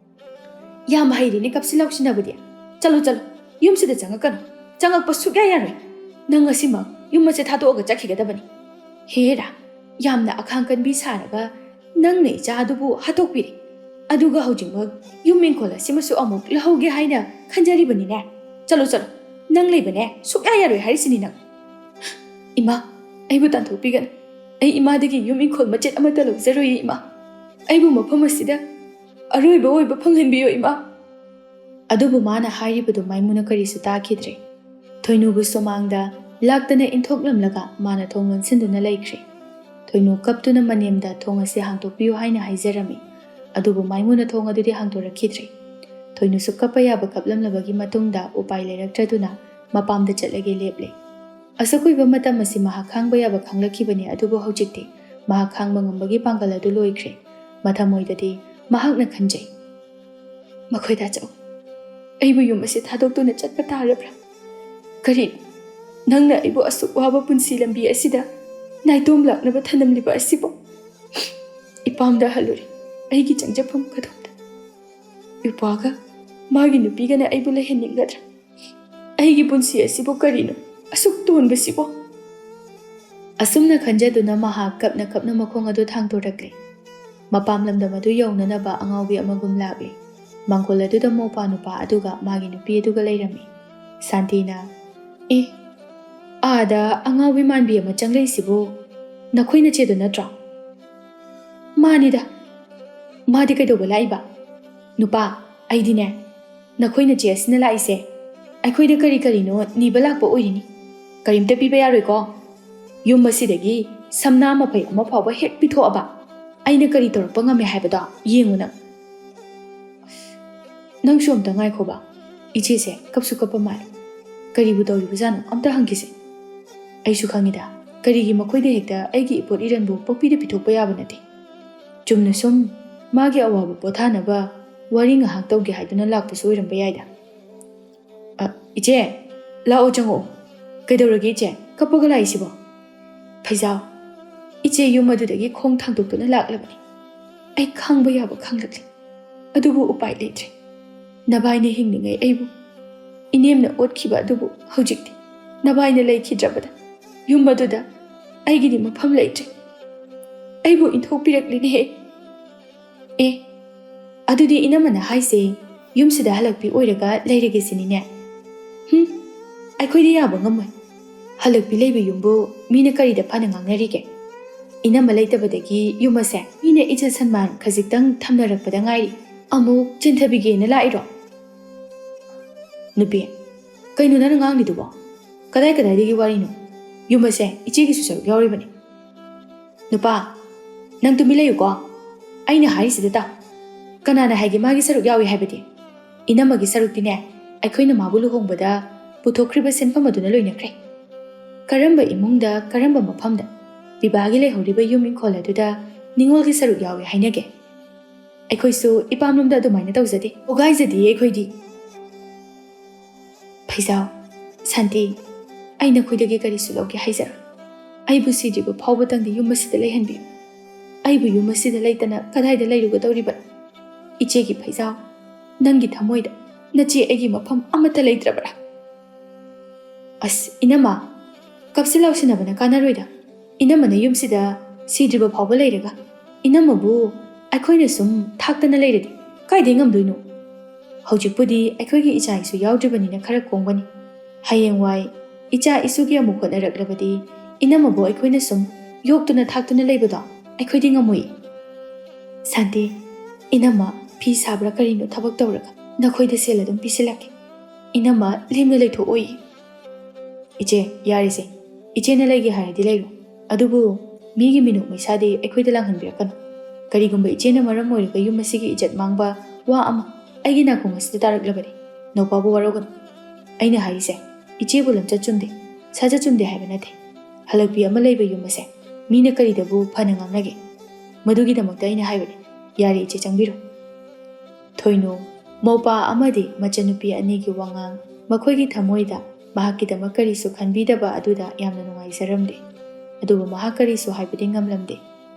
ꯌꯥꯝ ꯍꯩꯔꯦꯅꯦ ꯀꯞꯁꯤ ꯂꯥꯎꯁꯤꯟꯅꯕꯗꯤ꯫ ꯆꯠꯂꯣ ꯆꯠꯂꯣ, ꯌꯨꯝꯁꯤꯗ ꯆꯪꯉꯛꯀꯅꯨ꯫ ꯆꯪꯉꯛꯄ ꯁꯨꯛꯌꯥ ꯌꯥꯔꯣꯏ꯫ ꯅꯪ ꯉꯁꯤꯃꯛ ꯌꯨꯝ ꯑꯁꯦ ꯊꯥꯗꯣꯛꯑꯒ ꯆꯠꯈꯤꯒꯗꯕꯅꯤ꯫ ꯍꯦꯔꯥ, ꯌꯥꯝꯅ ꯑꯈꯥꯡ ꯀꯟꯕꯤ ꯁꯥꯔꯒ ꯅꯪꯅ ꯏꯆꯥ ꯑꯗꯨꯕꯨ ꯍꯥꯠꯇꯣꯛꯄꯤꯔꯦ꯫ ꯑꯗꯨꯒ ꯍꯧꯖꯤꯛꯃꯛ ꯌꯨꯝ ꯏꯪꯈꯣꯜ ꯑꯁꯤꯃꯁꯨ ꯑꯃꯨꯛ ꯂꯧꯍꯧꯒꯦ ꯍꯥꯏꯅ ꯈꯟꯖꯔꯤꯕꯅꯤꯅꯦ꯫ ꯆꯠꯂꯣ ꯆꯠꯂꯣ, ꯅꯪ ꯂꯩꯕꯅꯦ ꯁꯨꯛꯌꯥ ꯌꯥꯔꯣꯏ ꯍꯥꯏꯔꯤꯁꯤꯅꯤ ꯅꯪ꯫ ꯏꯃꯥ, ꯑꯩꯕꯨ ꯇꯥꯟꯊꯣꯛꯄꯤꯒꯅꯨ꯫ ꯑꯩ ꯏꯃꯥꯗꯒꯤ ꯌꯨꯝ ꯏꯪꯈꯣꯜ ꯃꯆꯦꯠ ꯑꯃꯠꯇ ꯂꯧꯖꯔꯣꯏꯌꯦ ꯏꯃꯥ꯫ ꯑꯩꯕꯨ ꯃꯐꯝ ꯑꯁꯤꯗ ꯑꯔꯣꯏꯕ ꯑꯣꯏꯕ ꯐꯪꯍꯟꯕꯤꯌꯨ ꯏꯃꯥ꯫ ꯑꯗꯨꯕꯨ ꯃꯥꯅ ꯍꯥꯏꯔꯤꯕꯗꯨ ꯃꯥꯏꯃꯨꯅ ꯀꯔꯤꯁꯨ ꯇꯥꯈꯤꯗ꯭ꯔꯦ꯫ ꯊꯣꯏꯅꯨꯕꯨ ꯁꯨꯃꯥꯡꯗ ꯂꯥꯛꯇꯅ ꯏꯟꯊꯣꯛꯂꯝꯂꯒ ꯃꯥꯅ ꯊꯣꯡ ꯂꯣꯟꯁꯤꯟꯗꯨꯅ ꯂꯩꯈ꯭ꯔꯦ꯫ ꯊꯣꯏꯅꯨ ꯀꯞꯇꯨꯅ ꯃꯅꯦꯝꯗ ꯊꯣꯡ ꯑꯁꯤ ꯍꯥꯡꯗꯣꯛꯄꯤꯌꯨ ꯍꯥꯏꯅ ꯍꯥꯏꯖꯔꯝꯃꯤ꯫ ꯑꯗꯨꯕꯨ ꯃꯥꯏꯃꯨꯅ ꯊꯣꯡ ꯑꯗꯨꯗꯤ ꯍꯥꯡꯗꯣꯔꯛꯈꯤꯗ꯭ꯔꯦ꯫ ꯊꯣꯏꯅꯨꯁꯨ ꯀꯞꯄ ꯌꯥꯕ ꯀꯞꯂꯝꯂꯕꯒꯤ ꯃꯇꯨꯡꯗ ꯎꯄꯥꯏ ꯂꯩꯔꯛꯇ꯭ꯔꯗꯨꯅ ꯃꯄꯥꯝꯗ ꯆꯠꯂꯒꯦ ꯂꯦꯞꯂꯦ꯫ ꯑꯁꯨꯛ ꯀꯨꯏꯕ ꯃꯇꯝ ꯑꯁꯤ ꯃꯍꯥꯛ ꯈꯥꯡꯕ ꯌꯥꯕ ꯈꯥꯡꯂꯛꯈꯤꯕꯅꯤ, ꯑꯗꯨꯕꯨ ꯍꯧꯖꯤꯛꯇꯤ ꯃꯍꯥꯛ ꯈꯥꯡꯕ ꯉꯝꯕꯒꯤ ꯄꯥꯡꯒꯜ ꯑꯗꯨ ꯂꯣꯏꯈ꯭ꯔꯦ꯫ ꯃꯊꯃꯣꯏꯗꯗꯤ ꯃꯍꯥꯛꯅ ꯈꯟꯖꯩ, "ꯃꯈꯣꯏ ꯇꯥꯆꯧ, ꯑꯩꯕꯨ ꯌꯨꯝ ꯑꯁꯤ ꯊꯥꯗꯣꯛꯇꯨꯅ ꯆꯠꯄ ꯇꯥꯔꯕ꯭ꯔꯥ? ꯀꯔꯤ, ꯅꯪꯅ ꯑꯩꯕꯨ ꯑꯁꯨꯛ ꯋꯥꯕ ꯄꯨꯟꯁꯤ ꯂꯝꯕꯤ ꯑꯁꯤꯗ ꯅꯥꯏꯇꯣꯝ ꯂꯥꯛꯅꯕ ꯊꯅꯝꯂꯤꯕ ꯑꯁꯤꯕꯨ? ꯏꯄꯥꯝꯗ ꯍꯜꯂꯨꯔꯦ, ꯑꯩꯒꯤ ꯆꯪꯖꯐꯝ ꯀꯗꯣꯝꯗ? ꯏꯄ꯭ꯋꯥꯒ ꯃꯥꯒꯤ ꯅꯨꯄꯤꯒꯅ ꯑꯩꯕꯨ ꯂꯩꯍꯟꯅꯤꯡꯒꯗ꯭ꯔꯥ? ꯑꯩꯒꯤ ꯄꯨꯟꯁꯤ ꯑꯁꯤꯕꯨ ꯀꯔꯤꯅꯣ ꯑꯁꯨꯛ ꯇꯣꯟꯕꯁꯤꯕꯣ?" ꯑꯁꯨꯝꯅ ꯈꯟꯖꯗꯨꯅ ꯃꯍꯥꯛ ꯀꯞꯅ ꯀꯞꯅ ꯃꯈꯣꯡ ꯑꯗꯨ ꯊꯥꯡꯗꯣꯔꯛꯂꯦ꯫ ꯃꯄꯥꯝ ꯂꯝꯗꯝ ꯑꯗꯨ ꯌꯧꯅꯅꯕ ꯑꯉꯥꯎꯕꯤ ꯑꯃꯒꯨꯝ ꯂꯥꯛꯂꯦ꯫ ꯃꯥꯡꯒꯣꯜ ꯑꯗꯨꯗ ꯃꯧꯄ꯭ꯋꯥ ꯅꯨꯄꯥ ꯑꯗꯨꯒ ꯃꯥꯒꯤ ꯅꯨꯄꯤ ꯑꯗꯨꯒ ꯂꯩꯔꯝꯃꯤ꯫ ꯁꯥꯟꯇꯤꯅ, "ꯑꯦ, ꯑꯥꯗ ꯑꯉꯥꯎꯕꯤ ꯃꯥꯟꯕꯤ ꯑꯃ ꯆꯪꯂꯛꯏꯁꯤꯕꯨ ꯅꯈꯣꯏ ꯅꯆꯦꯗꯣ ꯅꯠꯇ꯭ꯔꯣ?" "ꯃꯥꯅꯤꯗ꯫ ꯃꯥꯗꯤ ꯀꯩꯗꯧꯕ ꯂꯥꯛꯏꯕ?" "ꯅꯨꯄꯥ, ꯑꯩꯗꯤꯅꯦ, ꯅꯈꯣꯏ ꯅꯆꯦ ꯑꯁꯤꯅ ꯂꯥꯛꯏꯁꯦ ꯑꯩꯈꯣꯏꯗ ꯀꯔꯤ ꯀꯔꯤꯅꯣ ꯅꯤꯕ ꯂꯥꯛꯄ ꯑꯣꯏꯔꯤꯅꯤ꯫ ꯀꯔꯤꯝꯇ ꯄꯤꯕ ꯌꯥꯔꯣꯏꯀꯣ꯫ ꯌꯨꯝ ꯑꯁꯤꯗꯒꯤ ꯁꯝꯅꯥ ꯃꯐꯩ ꯑꯃ ꯐꯥꯎꯕ ꯍꯦꯛ ꯄꯤꯊꯣꯛꯑꯕ ꯑꯩꯅ ꯀꯔꯤ ꯇꯧꯔꯛꯄ ꯉꯝꯃꯦ ꯍꯥꯏꯕꯗꯣ ꯌꯦꯡꯉꯨ ꯅꯪ꯫" "ꯅꯪꯁꯨ ꯑꯝꯇ ꯉꯥꯏꯈꯣꯕ, ꯏꯆꯦꯁꯦ ꯀꯞꯁꯨ ꯀꯞꯄ ꯃꯥꯜꯂꯦ꯫" ꯀꯔꯤꯕꯨ ꯇꯧꯔꯤꯕꯖꯥꯠꯅꯣ? ꯑꯝꯇ ꯍꯪꯈꯤꯁꯦ꯫ ꯑꯩꯁꯨ ꯈꯪꯉꯤꯗ, ꯀꯔꯤꯒꯤ ꯃꯈꯣꯏꯗ ꯍꯦꯛꯇ ꯑꯩꯒꯤ ꯏꯄꯣꯠ ꯏꯔꯟꯕꯨ ꯄꯪꯄꯤꯗ ꯄꯤꯊꯣꯛꯄ ꯌꯥꯕ ꯅꯠꯇꯦ꯫ ꯆꯨꯝꯅ ꯁꯨꯝ ꯃꯥꯒꯤ ꯑꯋꯥꯕ ꯄꯣꯊꯥꯅꯕ ꯋꯥꯔꯤ ꯉꯥꯏꯍꯥꯛ ꯇꯧꯒꯦ ꯍꯥꯏꯗꯨꯅ ꯂꯥꯛꯄꯁꯨ ꯑꯣꯏꯔꯝꯕ ꯌꯥꯏꯗ꯫ "ꯑ, ꯏꯆꯦ, ꯂꯥꯛꯑꯣ, ꯆꯪꯉꯛꯑꯣ꯫ ꯀꯩꯗꯧꯔꯒꯦ ꯏꯆꯦ? ꯀꯞꯄꯒ ꯂꯥꯛꯏꯁꯤꯕꯣ?" "ꯐꯩꯖꯥꯎ, ꯏꯆꯦ ꯌꯨꯝ ꯑꯗꯨꯗꯒꯤ ꯈꯣꯡ ꯊꯥꯡꯗꯣꯛꯇꯨꯅ ꯂꯥꯛꯂꯕꯅꯤ꯫ ꯑꯩ ꯈꯥꯡꯕ ꯌꯥꯕ ꯈꯥꯡꯂꯛꯂꯤ꯫ ꯑꯗꯨꯕꯨ ꯎꯄꯥꯏ ꯂꯩꯇ꯭ꯔꯦ꯫ ꯅꯚꯥꯏꯅ ꯍꯤꯡꯂꯤꯉꯩ ꯑꯩꯕꯨ ꯏꯅꯦꯝꯅ ꯑꯣꯠꯈꯤꯕ ꯑꯗꯨꯕꯨ ꯍꯧꯖꯤꯛꯇꯤ ꯅꯚꯥꯏꯅ ꯂꯩꯈꯤꯗ꯭ꯔꯕꯗ ꯌꯨꯝ ꯑꯗꯨꯗ ꯑꯩꯒꯤꯗꯤ ꯃꯐꯝ ꯂꯩꯇ꯭ꯔꯦ꯫ ꯑꯩꯕꯨ ꯏꯟꯊꯣꯛꯄꯤꯔꯛꯂꯤꯅꯦꯍꯦ꯫" "ꯑꯦ, ꯑꯗꯨꯗꯤ ꯏꯅꯝꯃꯅ ꯍꯥꯏꯁꯦ ꯌꯨꯝꯁꯤꯗ ꯍꯜꯂꯛꯄꯤ ꯑꯣꯏꯔꯒ ꯂꯩꯔꯒꯦ ꯁꯤꯅꯤꯅꯦ?" "ꯍꯨꯝ, ꯑꯩꯈꯣꯏꯗꯤ ꯌꯥꯕ ꯉꯝꯃꯣꯏ꯫ ꯍꯜꯂꯛꯄꯤ ꯂꯩꯕ ꯌꯨꯝꯕꯨ ꯃꯤꯅ ꯀꯔꯤꯗ ꯐꯅ ꯉꯥꯡꯅꯔꯤꯒꯦ? ꯏꯅꯝꯃ ꯂꯩꯇꯕꯗꯒꯤ ꯌꯨꯝ ꯑꯁꯦ ꯃꯤꯅ ꯏꯖꯠ ꯁꯟꯃꯥꯟ ꯈꯖꯤꯛꯇꯪ ꯊꯝꯅꯔꯛꯄꯗ ꯉꯥꯏꯔꯤ, ꯑꯃꯨꯛ ꯆꯦꯟꯊꯕꯤꯒꯦꯅ ꯂꯥꯛꯏꯔꯣ?" "ꯅꯨꯄꯤ, ꯀꯩꯅꯣ ꯅꯪꯅ ꯉꯥꯡꯂꯤꯗꯨꯕꯣ? ꯀꯗꯥꯏ ꯀꯗꯥꯏꯗꯒꯤ ꯋꯥꯔꯤꯅꯣ? ꯌꯨꯝ ꯑꯁꯦ ꯏꯆꯦꯒꯤꯁꯨ ꯁꯔꯨꯛ ꯌꯥꯎꯔꯤꯕꯅꯤ꯫" "ꯅꯨꯄꯥ, ꯅꯪ ꯇꯨꯃꯤꯟ ꯂꯩꯌꯨꯀꯣ꯫ ꯑꯩꯅ ꯍꯥꯏꯔꯤꯁꯤꯗ ꯇꯥꯎ꯫ ꯀꯅꯥꯅ ꯍꯥꯏꯒꯦ ꯃꯥꯒꯤ ꯁꯔꯨꯛ ꯌꯥꯎꯏ ꯍꯥꯏꯕꯗꯤ? ꯏꯅꯝꯃꯒꯤ ꯁꯔꯨꯛꯇꯤꯅꯦ, ꯑꯩꯈꯣꯏꯅ ꯃꯥꯕꯨ ꯂꯨꯍꯣꯡꯕꯗ ꯄꯨꯊꯣꯛꯈ꯭ꯔꯤꯕ ꯁꯦꯟꯐꯝ ꯑꯗꯨꯅ ꯂꯣꯏꯅꯈ꯭ꯔꯦ꯫ ꯀꯔꯝꯕ ꯏꯃꯨꯡꯗ, ꯀꯔꯝꯕ ꯃꯐꯝꯗ ꯄꯤꯕꯥꯒꯤ ꯂꯩꯍꯧꯔꯤꯕ ꯌꯨꯝ ꯏꯪꯈꯣꯜ ꯑꯗꯨꯗ ꯅꯤꯉꯣꯜꯒꯤ ꯁꯔꯨꯛ ꯌꯥꯎꯏ ꯍꯥꯏꯅꯒꯦ? ꯑꯩꯈꯣꯏꯁꯨ ꯏꯄꯥꯝꯂꯣꯝꯗ ꯑꯗꯨꯃꯥꯏꯅ ꯇꯧꯖꯗꯦ, ꯄꯣꯒꯥꯏꯖꯗꯤꯌꯦ ꯑꯩꯈꯣꯏꯗꯤ꯫" "ꯐꯩꯖꯥꯎ, ꯁꯥꯟꯇꯤ, ꯑꯩ ꯅꯈꯣꯏꯗꯒꯤ ꯀꯔꯤꯁꯨ ꯂꯧꯒꯦ ꯍꯥꯏꯖꯔꯣꯏ꯫ ꯑꯩꯕꯨ ꯁꯤꯗ꯭ꯔꯤꯕ ꯐꯥꯎꯕꯇꯪꯗꯤ ꯌꯨꯝ ꯑꯁꯤꯗ ꯂꯩꯍꯟꯕꯤꯌꯨ꯫ ꯑꯩꯕꯨ ꯌꯨꯝ ꯑꯁꯤꯗ ꯂꯩꯇꯅ ꯀꯗꯥꯏꯗ ꯂꯩꯔꯨꯒꯗꯧꯔꯤꯕ? ꯏꯆꯦꯒꯤ ꯐꯩꯖꯥꯎ, ꯅꯪꯒꯤ ꯊꯃꯣꯏꯗ ꯅꯆꯦ ꯑꯩꯒꯤ ꯃꯐꯝ ꯑꯃꯠꯇ ꯂꯩꯇ꯭ꯔꯕ꯭ꯔꯥ?" "ꯑꯁ, ꯏꯅꯝꯃ, ꯀꯞꯁꯤ ꯂꯥꯎꯁꯤꯟꯅꯕꯅ ꯀꯥꯟꯅꯔꯣꯏꯗ꯫ ꯏꯅꯝꯃꯅ ꯌꯨꯝꯁꯤꯗ ꯁꯤꯗ꯭ꯔꯤꯕ ꯐꯥꯎꯕ ꯂꯩꯔꯒ ꯏꯅꯝꯃꯕꯨ ꯑꯩꯈꯣꯏꯅ ꯁꯨꯝ ꯊꯥꯛꯇꯅ ꯂꯩꯔꯗꯤ ꯀꯥꯏꯗꯩ ꯉꯝꯗꯣꯏꯅꯣ? ꯍꯧꯖꯤꯛꯄꯨꯗꯤ ꯑꯩꯈꯣꯏꯒꯤ ꯏꯆꯥ ꯏꯁꯨ ꯌꯥꯎꯗ꯭ꯔꯤꯕꯅꯤꯅ ꯈꯔ ꯀꯣꯝꯒꯅꯤ꯫ ꯍꯌꯦꯡꯋꯥꯏ ꯏꯆꯥ ꯏꯁꯨꯒꯤ ꯑꯃꯨꯛ ꯍꯣꯠꯅꯔꯛꯂꯕꯗꯤ ꯏꯅꯝꯃꯕꯨ ꯑꯩꯈꯣꯏꯅ ꯁꯨꯝ ꯌꯣꯛꯇꯨꯅ ꯊꯥꯛꯇꯨꯅ ꯂꯩꯕꯗꯣ ꯑꯩꯈꯣꯏꯗꯤ ꯉꯝꯃꯣꯏ꯫" "ꯁꯥꯟꯇꯤ, ꯏꯅꯝꯃ ꯐꯤ ꯁꯥꯕ꯭ꯔꯥ ꯀꯔꯤꯅꯣ ꯊꯕꯛ ꯇꯧꯔꯒ ꯅꯈꯣꯏꯗ ꯁꯦꯜ ꯑꯗꯨꯝ ꯄꯤꯁꯤꯜꯂꯛꯀꯦ꯫ ꯏꯅꯝꯃ ꯂꯦꯝꯅ ꯂꯩꯊꯣꯛꯑꯣꯏ꯫" "ꯏꯆꯦ, ꯌꯥꯔꯦꯁꯦ꯫ ꯏꯆꯦꯅ ꯂꯩꯒꯦ ꯍꯥꯏꯔꯗꯤ ꯂꯩꯔꯣ꯫ ꯑꯗꯨꯕꯨ ꯃꯤꯒꯤ ꯃꯤꯅꯣꯛ ꯃꯩꯁꯥꯗꯤ ꯑꯩꯈꯣꯏꯗ ꯂꯥꯡꯍꯟꯕꯤꯔꯛꯀꯅꯨ꯫ ꯀꯔꯤꯒꯨꯝꯕ ꯏꯆꯦꯅ ꯃꯔꯝ ꯑꯣꯏꯔꯒ ꯌꯨꯝ ꯑꯁꯤꯒꯤ ꯏꯖꯠ ꯃꯥꯡꯕ ꯋꯥ ꯑꯃ ꯑꯩꯒꯤ ꯅꯥꯀꯣꯡ ꯑꯁꯤꯗ ꯇꯥꯔꯛꯂꯕꯗꯤ ꯅꯧꯄꯥꯕꯨ ꯋꯥꯔꯧꯒꯅꯨ꯫ ꯑꯩꯅ ꯍꯥꯏꯔꯤꯁꯦ ꯏꯆꯦꯕꯨ ꯂꯝꯆꯠ ꯆꯨꯝꯗꯦ, ꯁꯥꯖꯠ ꯆꯨꯝꯗꯦ ꯍꯥꯏꯕ ꯅꯠꯇꯦ꯫ ꯍꯜꯂꯛꯄꯤ ꯑꯃ ꯂꯩꯕ ꯌꯨꯝ ꯑꯁꯦ ꯃꯤꯅ ꯀꯔꯤꯗꯕꯨ ꯐꯅ ꯉꯥꯡꯅꯒꯦ? ꯃꯗꯨꯒꯤꯗꯃꯛꯇ ꯑꯩꯅ ꯍꯥꯏꯕꯅꯤ꯫ ꯌꯥꯔꯦ ꯏꯆꯦ, ꯆꯪꯕꯤꯔꯣ꯫ ꯊꯣꯏꯅꯨ, ꯃꯧꯄꯥ ꯑꯃꯗꯤ ꯃꯆꯟꯅꯨꯄꯤ ꯑꯅꯤꯒꯤ ꯋꯥꯉꯥꯡ, ꯃꯈꯣꯏꯒꯤ ꯊꯃꯣꯏꯗ ꯃꯍꯥꯛꯀꯤꯗꯃꯛ ꯀꯔꯤꯁꯨ ꯈꯟꯕꯤꯗꯕ ꯑꯗꯨꯗ ꯌꯥꯝꯅ ꯅꯨꯡꯉꯥꯏꯖꯔꯝꯗꯦ꯫ ꯑꯗꯨꯕꯨ ꯃꯍꯥꯛ ꯀꯔꯤꯁꯨ ꯍꯥꯏꯕꯗꯤ ꯉꯝꯂꯝꯗꯦ꯫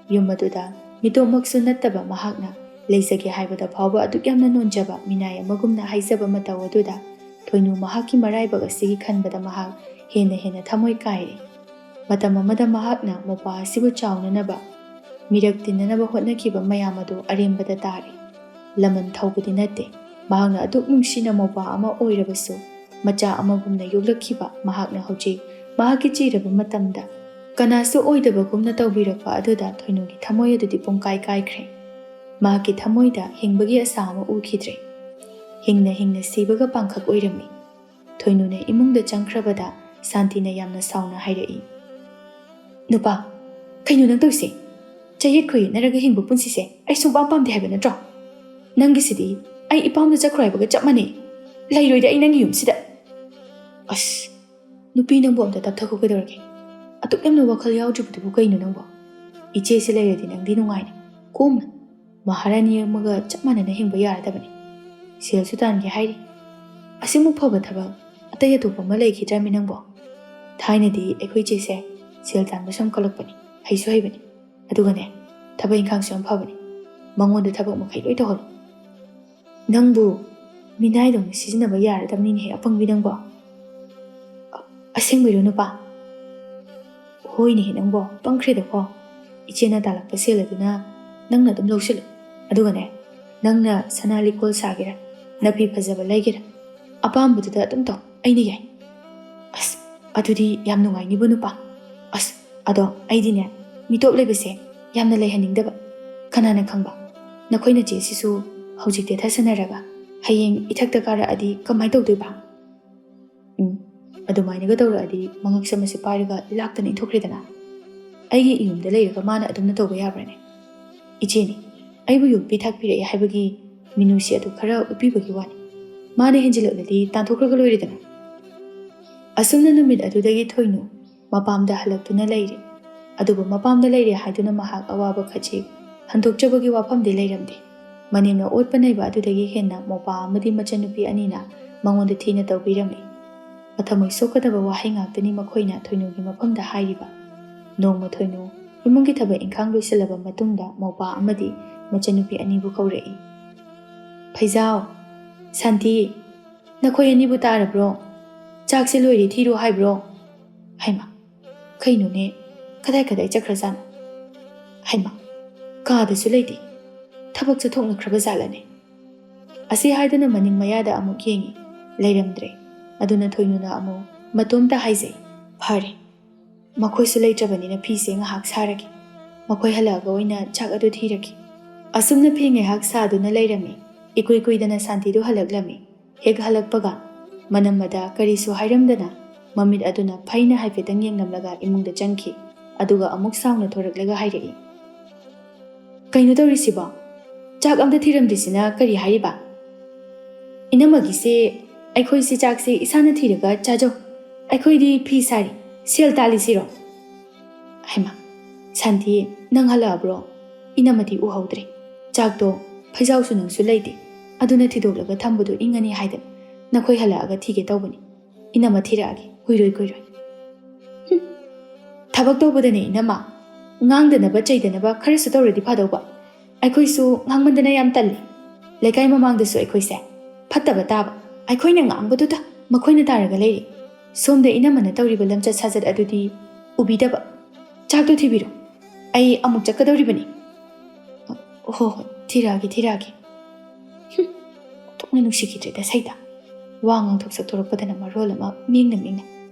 ꯌꯨꯝ ꯑꯗꯨꯗ ꯃꯤꯇꯣꯞꯃꯛꯁꯨ ꯅꯠꯇꯕ ꯃꯍꯥꯛꯅ ꯂꯩꯖꯒꯦ ꯍꯥꯏꯕꯗ ꯐꯥꯎꯕ ꯑꯗꯨꯛ ꯌꯥꯝꯅ ꯅꯣꯟꯖꯕ ꯃꯤꯅꯥꯏ ꯑꯃꯒꯨꯝꯅ ꯍꯥꯏꯖꯕ ꯃꯇꯧ ꯑꯗꯨꯗ ꯊꯣꯏꯅꯨ ꯃꯍꯥꯛꯀꯤ ꯃꯔꯥꯏꯕꯛ ꯑꯁꯤꯒꯤ ꯈꯟꯕꯗ ꯃꯍꯥꯛ ꯍꯦꯟꯅ ꯍꯦꯟꯅ ꯊꯃꯣꯏ ꯀꯥꯏꯔꯦ꯫ ꯃꯇꯝ ꯑꯃꯗ ꯃꯍꯥꯛꯅ ꯃꯧꯄꯥ ꯑꯁꯤꯕꯨ ꯆꯥꯎꯅꯅꯕ, ꯃꯤꯔꯛ ꯇꯤꯟꯅꯅꯕ ꯍꯣꯠꯅꯈꯤꯕ ꯃꯌꯥꯝ ꯑꯗꯨ ꯑꯔꯦꯝꯕꯗ ꯇꯥꯔꯦ꯫ ꯂꯃꯟ ꯊꯧꯕꯗꯤ ꯅꯠꯇꯦ꯫ ꯃꯍꯥꯛꯅ ꯑꯗꯨꯛ ꯅꯨꯡꯁꯤꯅ ꯃꯧꯄꯥ ꯑꯃ ꯑꯣꯏꯔꯕꯁꯨ, ꯃꯆꯥ ꯑꯃꯒꯨꯝꯅ ꯌꯣꯛꯂꯛꯈꯤꯕ ꯃꯍꯥꯛꯅ ꯍꯧꯖꯤꯛ ꯃꯍꯥꯛꯀꯤ ꯆꯤꯔꯕ ꯃꯇꯝꯗ ꯀꯅꯥꯁꯨ ꯑꯣꯏꯗꯕꯒꯨꯝꯅ ꯇꯧꯕꯤꯔꯛꯄ ꯑꯗꯨꯗ ꯊꯣꯏꯅꯨꯒꯤ ꯊꯃꯣꯏ ꯑꯗꯨꯗꯤ ꯄꯨꯡꯀꯥꯏ ꯀꯥꯏꯈ꯭ꯔꯦ꯫ ꯃꯍꯥꯛꯀꯤ ꯊꯃꯣꯏꯗ ꯍꯤꯡꯕꯒꯤ ꯑꯁꯥ ꯑꯃ ꯎꯈꯤꯗ꯭ꯔꯦ꯫ ꯍꯤꯡꯅ ꯍꯤꯡꯅ ꯁꯤꯕꯒ ꯄꯥꯡꯈꯛ ꯑꯣꯏꯔꯝꯃꯤ꯫ ꯊꯣꯏꯅꯨꯅ ꯏꯃꯨꯡꯗ ꯆꯪꯈ꯭ꯔꯕꯗ ꯁꯥꯟꯇꯤꯅ ꯌꯥꯝꯅ ꯁꯥꯎꯅ ꯍꯥꯏꯔꯛꯏ, "ꯅꯨꯄꯥ, ꯀꯩꯅꯣ ꯅꯪ ꯇꯧꯔꯤꯁꯦ? ꯆꯌꯦꯠ ꯈꯣꯏꯌꯦꯠꯅꯔꯒ ꯍꯤꯡꯕ ꯄꯨꯟꯁꯤꯁꯦ ꯑꯩ ꯁꯨꯡꯄꯥꯝ ꯄꯥꯝꯗꯦ ꯍꯥꯏꯕ ꯅꯠꯇ꯭ꯔꯣ? ꯅꯪꯒꯤꯁꯤꯗꯤ ꯑꯩ ꯏꯄꯥꯝꯗ ꯆꯠꯈ꯭ꯔꯣ ꯍꯥꯏꯕꯒ ꯆꯞ ꯃꯥꯟꯅꯩ꯫ ꯂꯩꯔꯣꯏꯗ ꯑꯩ ꯅꯪꯒꯤ ꯌꯨꯝꯁꯤꯗ꯫ ꯑꯁ, ꯅꯨꯄꯤ ꯅꯪꯕꯨ ꯑꯝꯇ ꯇꯞꯊꯈꯣ ꯀꯩꯗꯧꯔꯒꯦ? ꯑꯗꯨꯛ ꯌꯥꯝꯅ ꯋꯥꯈꯜ ꯌꯥꯎꯗ꯭ꯔꯤꯕꯗꯨꯕꯨ ꯀꯩꯅꯣ ꯅꯪꯕꯣ? ꯏꯆꯦꯁꯦ ꯂꯩꯔꯗꯤ ꯅꯪꯗꯤ ꯅꯨꯡꯉꯥꯏꯅ, ꯀꯣꯝꯅ ꯃꯍꯥꯔꯥꯅꯤ ꯑꯃꯒ ꯆꯞ ꯃꯥꯟꯅꯅ ꯍꯤꯡꯕ ꯌꯥꯔꯗꯕꯅꯤ꯫ ꯁꯦꯜꯁꯨ ꯇꯥꯟꯒꯦ ꯍꯥꯏꯔꯤ꯫ ꯑꯁꯤꯃꯨꯛ ꯐꯕ ꯊꯕꯛ ꯑꯇꯩ ꯑꯇꯣꯞꯄ ꯑꯃ ꯂꯩꯈꯤꯗ꯭ꯔꯃꯤ ꯅꯪꯕꯣ? ꯊꯥꯏꯅꯗꯤ ꯑꯩꯈꯣꯏ ꯏꯆꯦꯁꯦ ꯁꯦꯜ ꯇꯥꯟꯕꯁꯨ ꯌꯥꯝ ꯀꯜꯂꯛꯄꯅꯤ, ꯍꯩꯁꯨ ꯍꯩꯕꯅꯤ꯫ ꯑꯗꯨꯒꯅꯦ, ꯊꯕꯛ ꯏꯪꯈꯥꯡꯁꯨ ꯌꯥꯝ ꯐꯕꯅꯤ꯫ ꯃꯉꯣꯟꯗ ꯊꯕꯛ ꯃꯈꯩ ꯂꯣꯏ ꯇꯧꯍꯜꯂꯨ꯫ ꯅꯪꯕꯨ ꯃꯤꯅꯥꯏꯗꯧꯅ ꯁꯤꯖꯤꯟꯅꯕ ꯌꯥꯔꯗꯕꯅꯤꯅꯦꯍꯦ, ꯑꯄꯪꯕꯤ ꯅꯪꯕꯣ꯫ ꯑ-, ꯑꯁꯦꯡꯕꯩꯔꯣ ꯅꯨꯄꯥ? ꯍꯣꯏꯅꯦꯍꯦ ꯅꯪꯕꯣ, ꯄꯪꯈ꯭ꯔꯦꯗꯀꯣ꯫ ꯏꯆꯦꯅ ꯇꯥꯜꯂꯛꯄ ꯁꯦꯜ ꯑꯗꯨꯅ ꯅꯪꯅ ꯑꯗꯨꯝ ꯂꯧꯁꯤꯜꯂꯨ꯫ ꯑꯗꯨꯒꯅꯦ, ꯅꯪꯅ ꯁꯅꯥ ꯂꯤꯛꯀꯣꯜ ꯁꯥꯒꯦꯔꯥ, ꯅꯐꯤ ꯐꯖꯕ ꯂꯩꯒꯦꯔꯥ, ꯑꯄꯥꯝꯕꯗꯨꯗ ꯑꯗꯨꯝ ꯇꯧ, ꯑꯩꯅ ꯌꯥꯏ꯫ ꯑꯁ, ꯑꯗꯨꯗꯤ ꯌꯥꯝ ꯅꯨꯡꯉꯥꯏꯅꯤꯕꯨ ꯅꯨꯄꯥ꯫ ꯑꯁ, ꯑꯗꯣ ꯑꯩꯗꯤꯅꯦ, ꯃꯤꯇꯣꯞ ꯂꯩꯕꯁꯦ ꯌꯥꯝꯅ ꯂꯩꯍꯟꯅꯤꯡꯗꯕ꯫ ꯀꯅꯥꯅ ꯈꯪꯕ, ꯅꯈꯣꯏ ꯅꯆꯦꯁꯤꯁꯨ ꯍꯧꯖꯤꯛ ꯇꯦꯊꯁꯟꯅꯔꯒ ꯍꯌꯦꯡ ꯏꯊꯛꯇ ꯀꯥꯔꯛꯑꯗꯤ ꯀꯃꯥꯏ ꯇꯧꯗꯣꯏꯕ? ꯎꯝ, ꯑꯗꯨꯃꯥꯏꯅꯒ ꯇꯧꯔꯛꯑꯗꯤ ꯃꯉꯛ ꯁꯝ ꯑꯁꯤ ꯄꯥꯏꯔꯒ ꯂꯥꯛꯇꯅ ꯏꯟꯊꯣꯛꯈ꯭ꯔꯦꯗꯅ꯫ ꯑꯩꯒꯤ ꯏꯌꯨꯝꯗ ꯂꯩꯔꯒ ꯃꯥꯅ ꯑꯗꯨꯝꯅ ꯇꯧꯕ ꯌꯥꯕ꯭ꯔꯥꯅꯦ? ꯏꯆꯦꯅꯤ, ꯑꯩꯕꯨ ꯌꯣꯛꯄꯤ ꯊꯥꯛꯄꯤꯔꯛꯑꯦ ꯍꯥꯏꯕꯒꯤ ꯃꯤꯅꯨꯡꯁꯤ ꯑꯗꯨ ꯈꯔ ꯎꯠꯄꯤꯕꯒꯤ ꯋꯥꯅꯤ꯫ ꯃꯥꯅ ꯍꯦꯟꯖꯤꯜꯂꯛꯂꯗꯤ ꯇꯥꯟꯊꯣꯛꯈ꯭ꯔꯒ ꯂꯣꯏꯔꯦꯗꯅ꯫ ꯑꯁꯨꯝꯅ ꯅꯨꯃꯤꯠ ꯑꯗꯨꯗꯒꯤ ꯊꯣꯏꯅꯨ ꯃꯄꯥꯝꯗ ꯍꯜꯂꯛꯇꯨꯅ ꯂꯩꯔꯦ꯫ ꯑꯗꯨꯕꯨ ꯃꯄꯥꯝꯗ ꯂꯩꯔꯦ ꯍꯥꯏꯗꯨꯅ ꯃꯍꯥꯛ ꯑꯋꯥꯕ ꯈꯖꯤꯛ ꯍꯟꯗꯣꯛꯆꯕꯒꯤ ꯋꯥꯐꯝꯗꯤ ꯂꯩꯔꯝꯗꯦ꯫ ꯃꯅꯦꯝꯅ ꯑꯣꯠꯄ ꯅꯩꯕ ꯑꯗꯨꯗꯒꯤ ꯍꯦꯟꯅ ꯃꯧꯄꯥ ꯑꯃꯗꯤ ꯃꯆꯟꯅꯨꯄꯤ ꯑꯅꯤꯅ ꯃꯉꯣꯟꯗ ꯊꯤꯅ ꯇꯧꯕꯤꯔꯝꯃꯤ꯫ ꯃꯊꯃꯣꯏ ꯁꯣꯛꯀꯗꯕ ꯋꯥꯍꯩ ꯉꯥꯛꯇꯅꯤ ꯃꯈꯣꯏꯅ ꯊꯣꯏꯅꯨꯒꯤ ꯃꯐꯝꯗ ꯍꯥꯏꯔꯤꯕ꯫ ꯅꯣꯡꯃ ꯊꯣꯏꯅꯨ ꯏꯃꯨꯡꯒꯤ ꯊꯕꯛ ꯏꯪꯈꯥꯡ ꯂꯣꯏꯁꯤꯜꯂꯕ ꯃꯇꯨꯡꯗ ꯃꯧꯄꯥ ꯑꯃꯗꯤ ꯃꯆꯟꯅꯨꯄꯤ ꯑꯅꯤꯕꯨ ꯀꯧꯔꯛꯏ꯫ "ꯐꯩꯖꯥꯎ, ꯁꯥꯟꯇꯤ, ꯅꯈꯣꯏ ꯑꯅꯤꯕꯨ ꯇꯥꯔꯕ꯭ꯔꯣ? ꯆꯥꯛꯁꯦ ꯂꯣꯏꯔꯦ ꯊꯤꯔꯣ ꯍꯥꯏꯕ꯭ꯔꯣ?" ꯍꯩꯃꯥ, ꯀꯩꯅꯣꯅꯦ? ꯀꯗꯥꯏ ꯀꯗꯥꯏ ꯆꯠꯈ꯭ꯔꯖꯥꯠꯅꯣ? ꯍꯩꯃꯥ, ꯀꯥꯗꯁꯨ ꯂꯩꯇꯦ꯫ ꯊꯕꯛ ꯆꯠꯊꯣꯛꯅꯈ꯭ꯔꯕ ꯖꯥꯠꯂꯅꯦ? ꯑꯁꯤ ꯍꯥꯏꯗꯨꯅ ꯃꯅꯤꯡ ꯃꯌꯥꯗ ꯑꯃꯨꯛ ꯌꯦꯡꯉꯤ꯫ ꯂꯩꯔꯝꯗ꯭ꯔꯦ꯫ ꯑꯗꯨꯅ ꯊꯣꯏꯅꯨꯅ ꯑꯃꯨꯛ ꯃꯇꯣꯝꯇ ꯍꯥꯏꯖꯩ, "ꯐꯔꯦ, ꯃꯈꯣꯏꯁꯨ ꯂꯩꯇ꯭ꯔꯕꯅꯤꯅ ꯐꯤꯁꯦ ꯉꯥꯏꯍꯥꯛ ꯁꯥꯔꯒꯦ꯫ ꯃꯈꯣꯏ ꯍꯜꯂꯛꯑꯒ ꯑꯣꯏꯅ ꯆꯥꯛ ꯑꯗꯨ ꯊꯤꯔꯒꯦ꯫" ꯑꯁꯨꯝꯅ ꯐꯤ ꯉꯥꯏꯍꯥꯛ ꯁꯥꯗꯨꯅ ꯂꯩꯔꯝꯃꯤ꯫ ꯏꯀꯨꯏ ꯀꯨꯏꯗꯅ ꯁꯥꯟꯇꯤꯗꯨ ꯍꯜꯂꯛꯂꯝꯃꯤ꯫ ꯍꯦꯛ ꯍꯜꯂꯛꯄꯒ ꯃꯅꯝꯃꯗ ꯀꯔꯤꯁꯨ ꯍꯥꯏꯔꯝꯗꯅ ꯃꯃꯤꯠ ꯑꯗꯨꯅ ꯐꯩꯅ ꯍꯥꯏꯐꯦꯠꯇꯪ ꯌꯦꯡꯂꯝꯂꯒ ꯏꯃꯨꯡꯗ ꯆꯪꯈꯤ꯫ ꯑꯗꯨꯒ ꯑꯃꯨꯛ ꯁꯥꯎꯅ ꯊꯣꯔꯛꯂꯒ ꯍꯥꯏꯔꯛꯏ, "ꯀꯩꯅꯣ ꯇꯧꯔꯤꯁꯤꯕꯣ? ꯆꯥꯛ ꯑꯝꯇ ꯊꯤꯔꯝꯗ꯭ꯔꯤꯁꯤꯅ ꯀꯔꯤ ꯍꯥꯏꯔꯤꯕ?" "ꯏꯅꯝꯃꯒꯤꯁꯦ, ꯑꯩꯈꯣꯏꯁꯦ ꯆꯥꯛꯁꯦ ꯏꯁꯥꯅ ꯊꯤꯔꯒ ꯆꯥꯖꯧ꯫ ꯑꯩꯈꯣꯏꯗꯤ ꯐꯤ ꯁꯥꯔꯤ, ꯁꯦꯜ ꯇꯥꯜꯂꯤꯁꯤꯔꯣ?" ꯍꯩꯃꯥ, ꯁꯥꯟꯇꯤ, ꯅꯪ ꯍꯜꯂꯛꯑꯕ꯭ꯔꯣ? ꯏꯅꯝꯃꯗꯤ ꯎꯍꯧꯗ꯭ꯔꯦ꯫ ꯆꯥꯛꯇꯣ, ꯐꯩꯖꯥꯎꯁꯨ ꯅꯪꯁꯨ ꯂꯩꯇꯦ꯫ ꯑꯗꯨꯅ ꯊꯤꯗꯣꯛꯂꯒ ꯊꯝꯕꯗꯣ ꯏꯪꯉꯅꯤ ꯍꯥꯏꯗꯅ ꯅꯈꯣꯏ ꯍꯜꯂꯛꯑꯒ ꯊꯤꯒꯦ ꯇꯧꯕꯅꯤ꯫ ꯏꯅꯝꯃ ꯊꯤꯔꯛꯑꯒꯦ, ꯀꯨꯏꯔꯣꯏ ꯀꯨꯏꯔꯣꯏ꯫ ꯍꯨꯝ, ꯊꯕꯛ ꯇꯧꯕꯗꯅꯦ ꯏꯅꯝꯃ, ꯉꯥꯡꯗꯅꯕ ꯆꯩꯗꯅꯕ ꯈꯔꯁꯨ ꯇꯧꯔꯗꯤ ꯐꯗꯧꯕ꯫ ꯑꯩꯈꯣꯏꯁꯨ ꯉꯥꯡꯃꯟꯗꯅ ꯌꯥꯝ ꯇꯜꯂꯤ꯫ ꯂꯩꯀꯥꯏ ꯃꯃꯥꯡꯗꯁꯨ ꯑꯩꯈꯣꯏꯁꯦ ꯐꯠꯇꯕ ꯇꯥꯕ꯫ ꯑꯩꯈꯣꯏꯅ ꯉꯥꯡꯕꯗꯨꯗ ꯃꯈꯣꯏꯅ ꯇꯥꯔꯒ ꯂꯩꯔꯤ꯫ ꯁꯣꯝꯗ ꯏꯅꯝꯃꯅ ꯇꯧꯔꯤꯕ ꯂꯝꯆꯠ ꯁꯥꯖꯠ ꯑꯗꯨꯗꯤ ꯎꯕꯤꯗꯕ꯫ ꯆꯥꯛꯇꯣ ꯊꯤꯕꯤꯔꯣ꯫ ꯑꯩ ꯑꯃꯨꯛ ꯆꯠꯀꯗꯧꯔꯤꯕꯅꯤ꯫ "ꯍꯣ ꯍꯣ, ꯊꯤꯔꯛꯑꯒꯦ, ꯊꯤꯔꯛꯑꯒꯦ꯫" ꯍꯨꯝ, ꯑꯣꯟꯊꯣꯛꯅ ꯅꯨꯡꯁꯤꯈꯤꯗ꯭ꯔꯦꯗ ꯁꯩꯇ꯫ ꯋꯥ ꯉꯥꯡꯊꯣꯛ ꯁꯛꯇꯣꯔꯛꯄꯗꯅ ꯃꯔꯣꯜ ꯑꯃ ꯃꯤꯡꯅ ꯃꯤꯡꯅ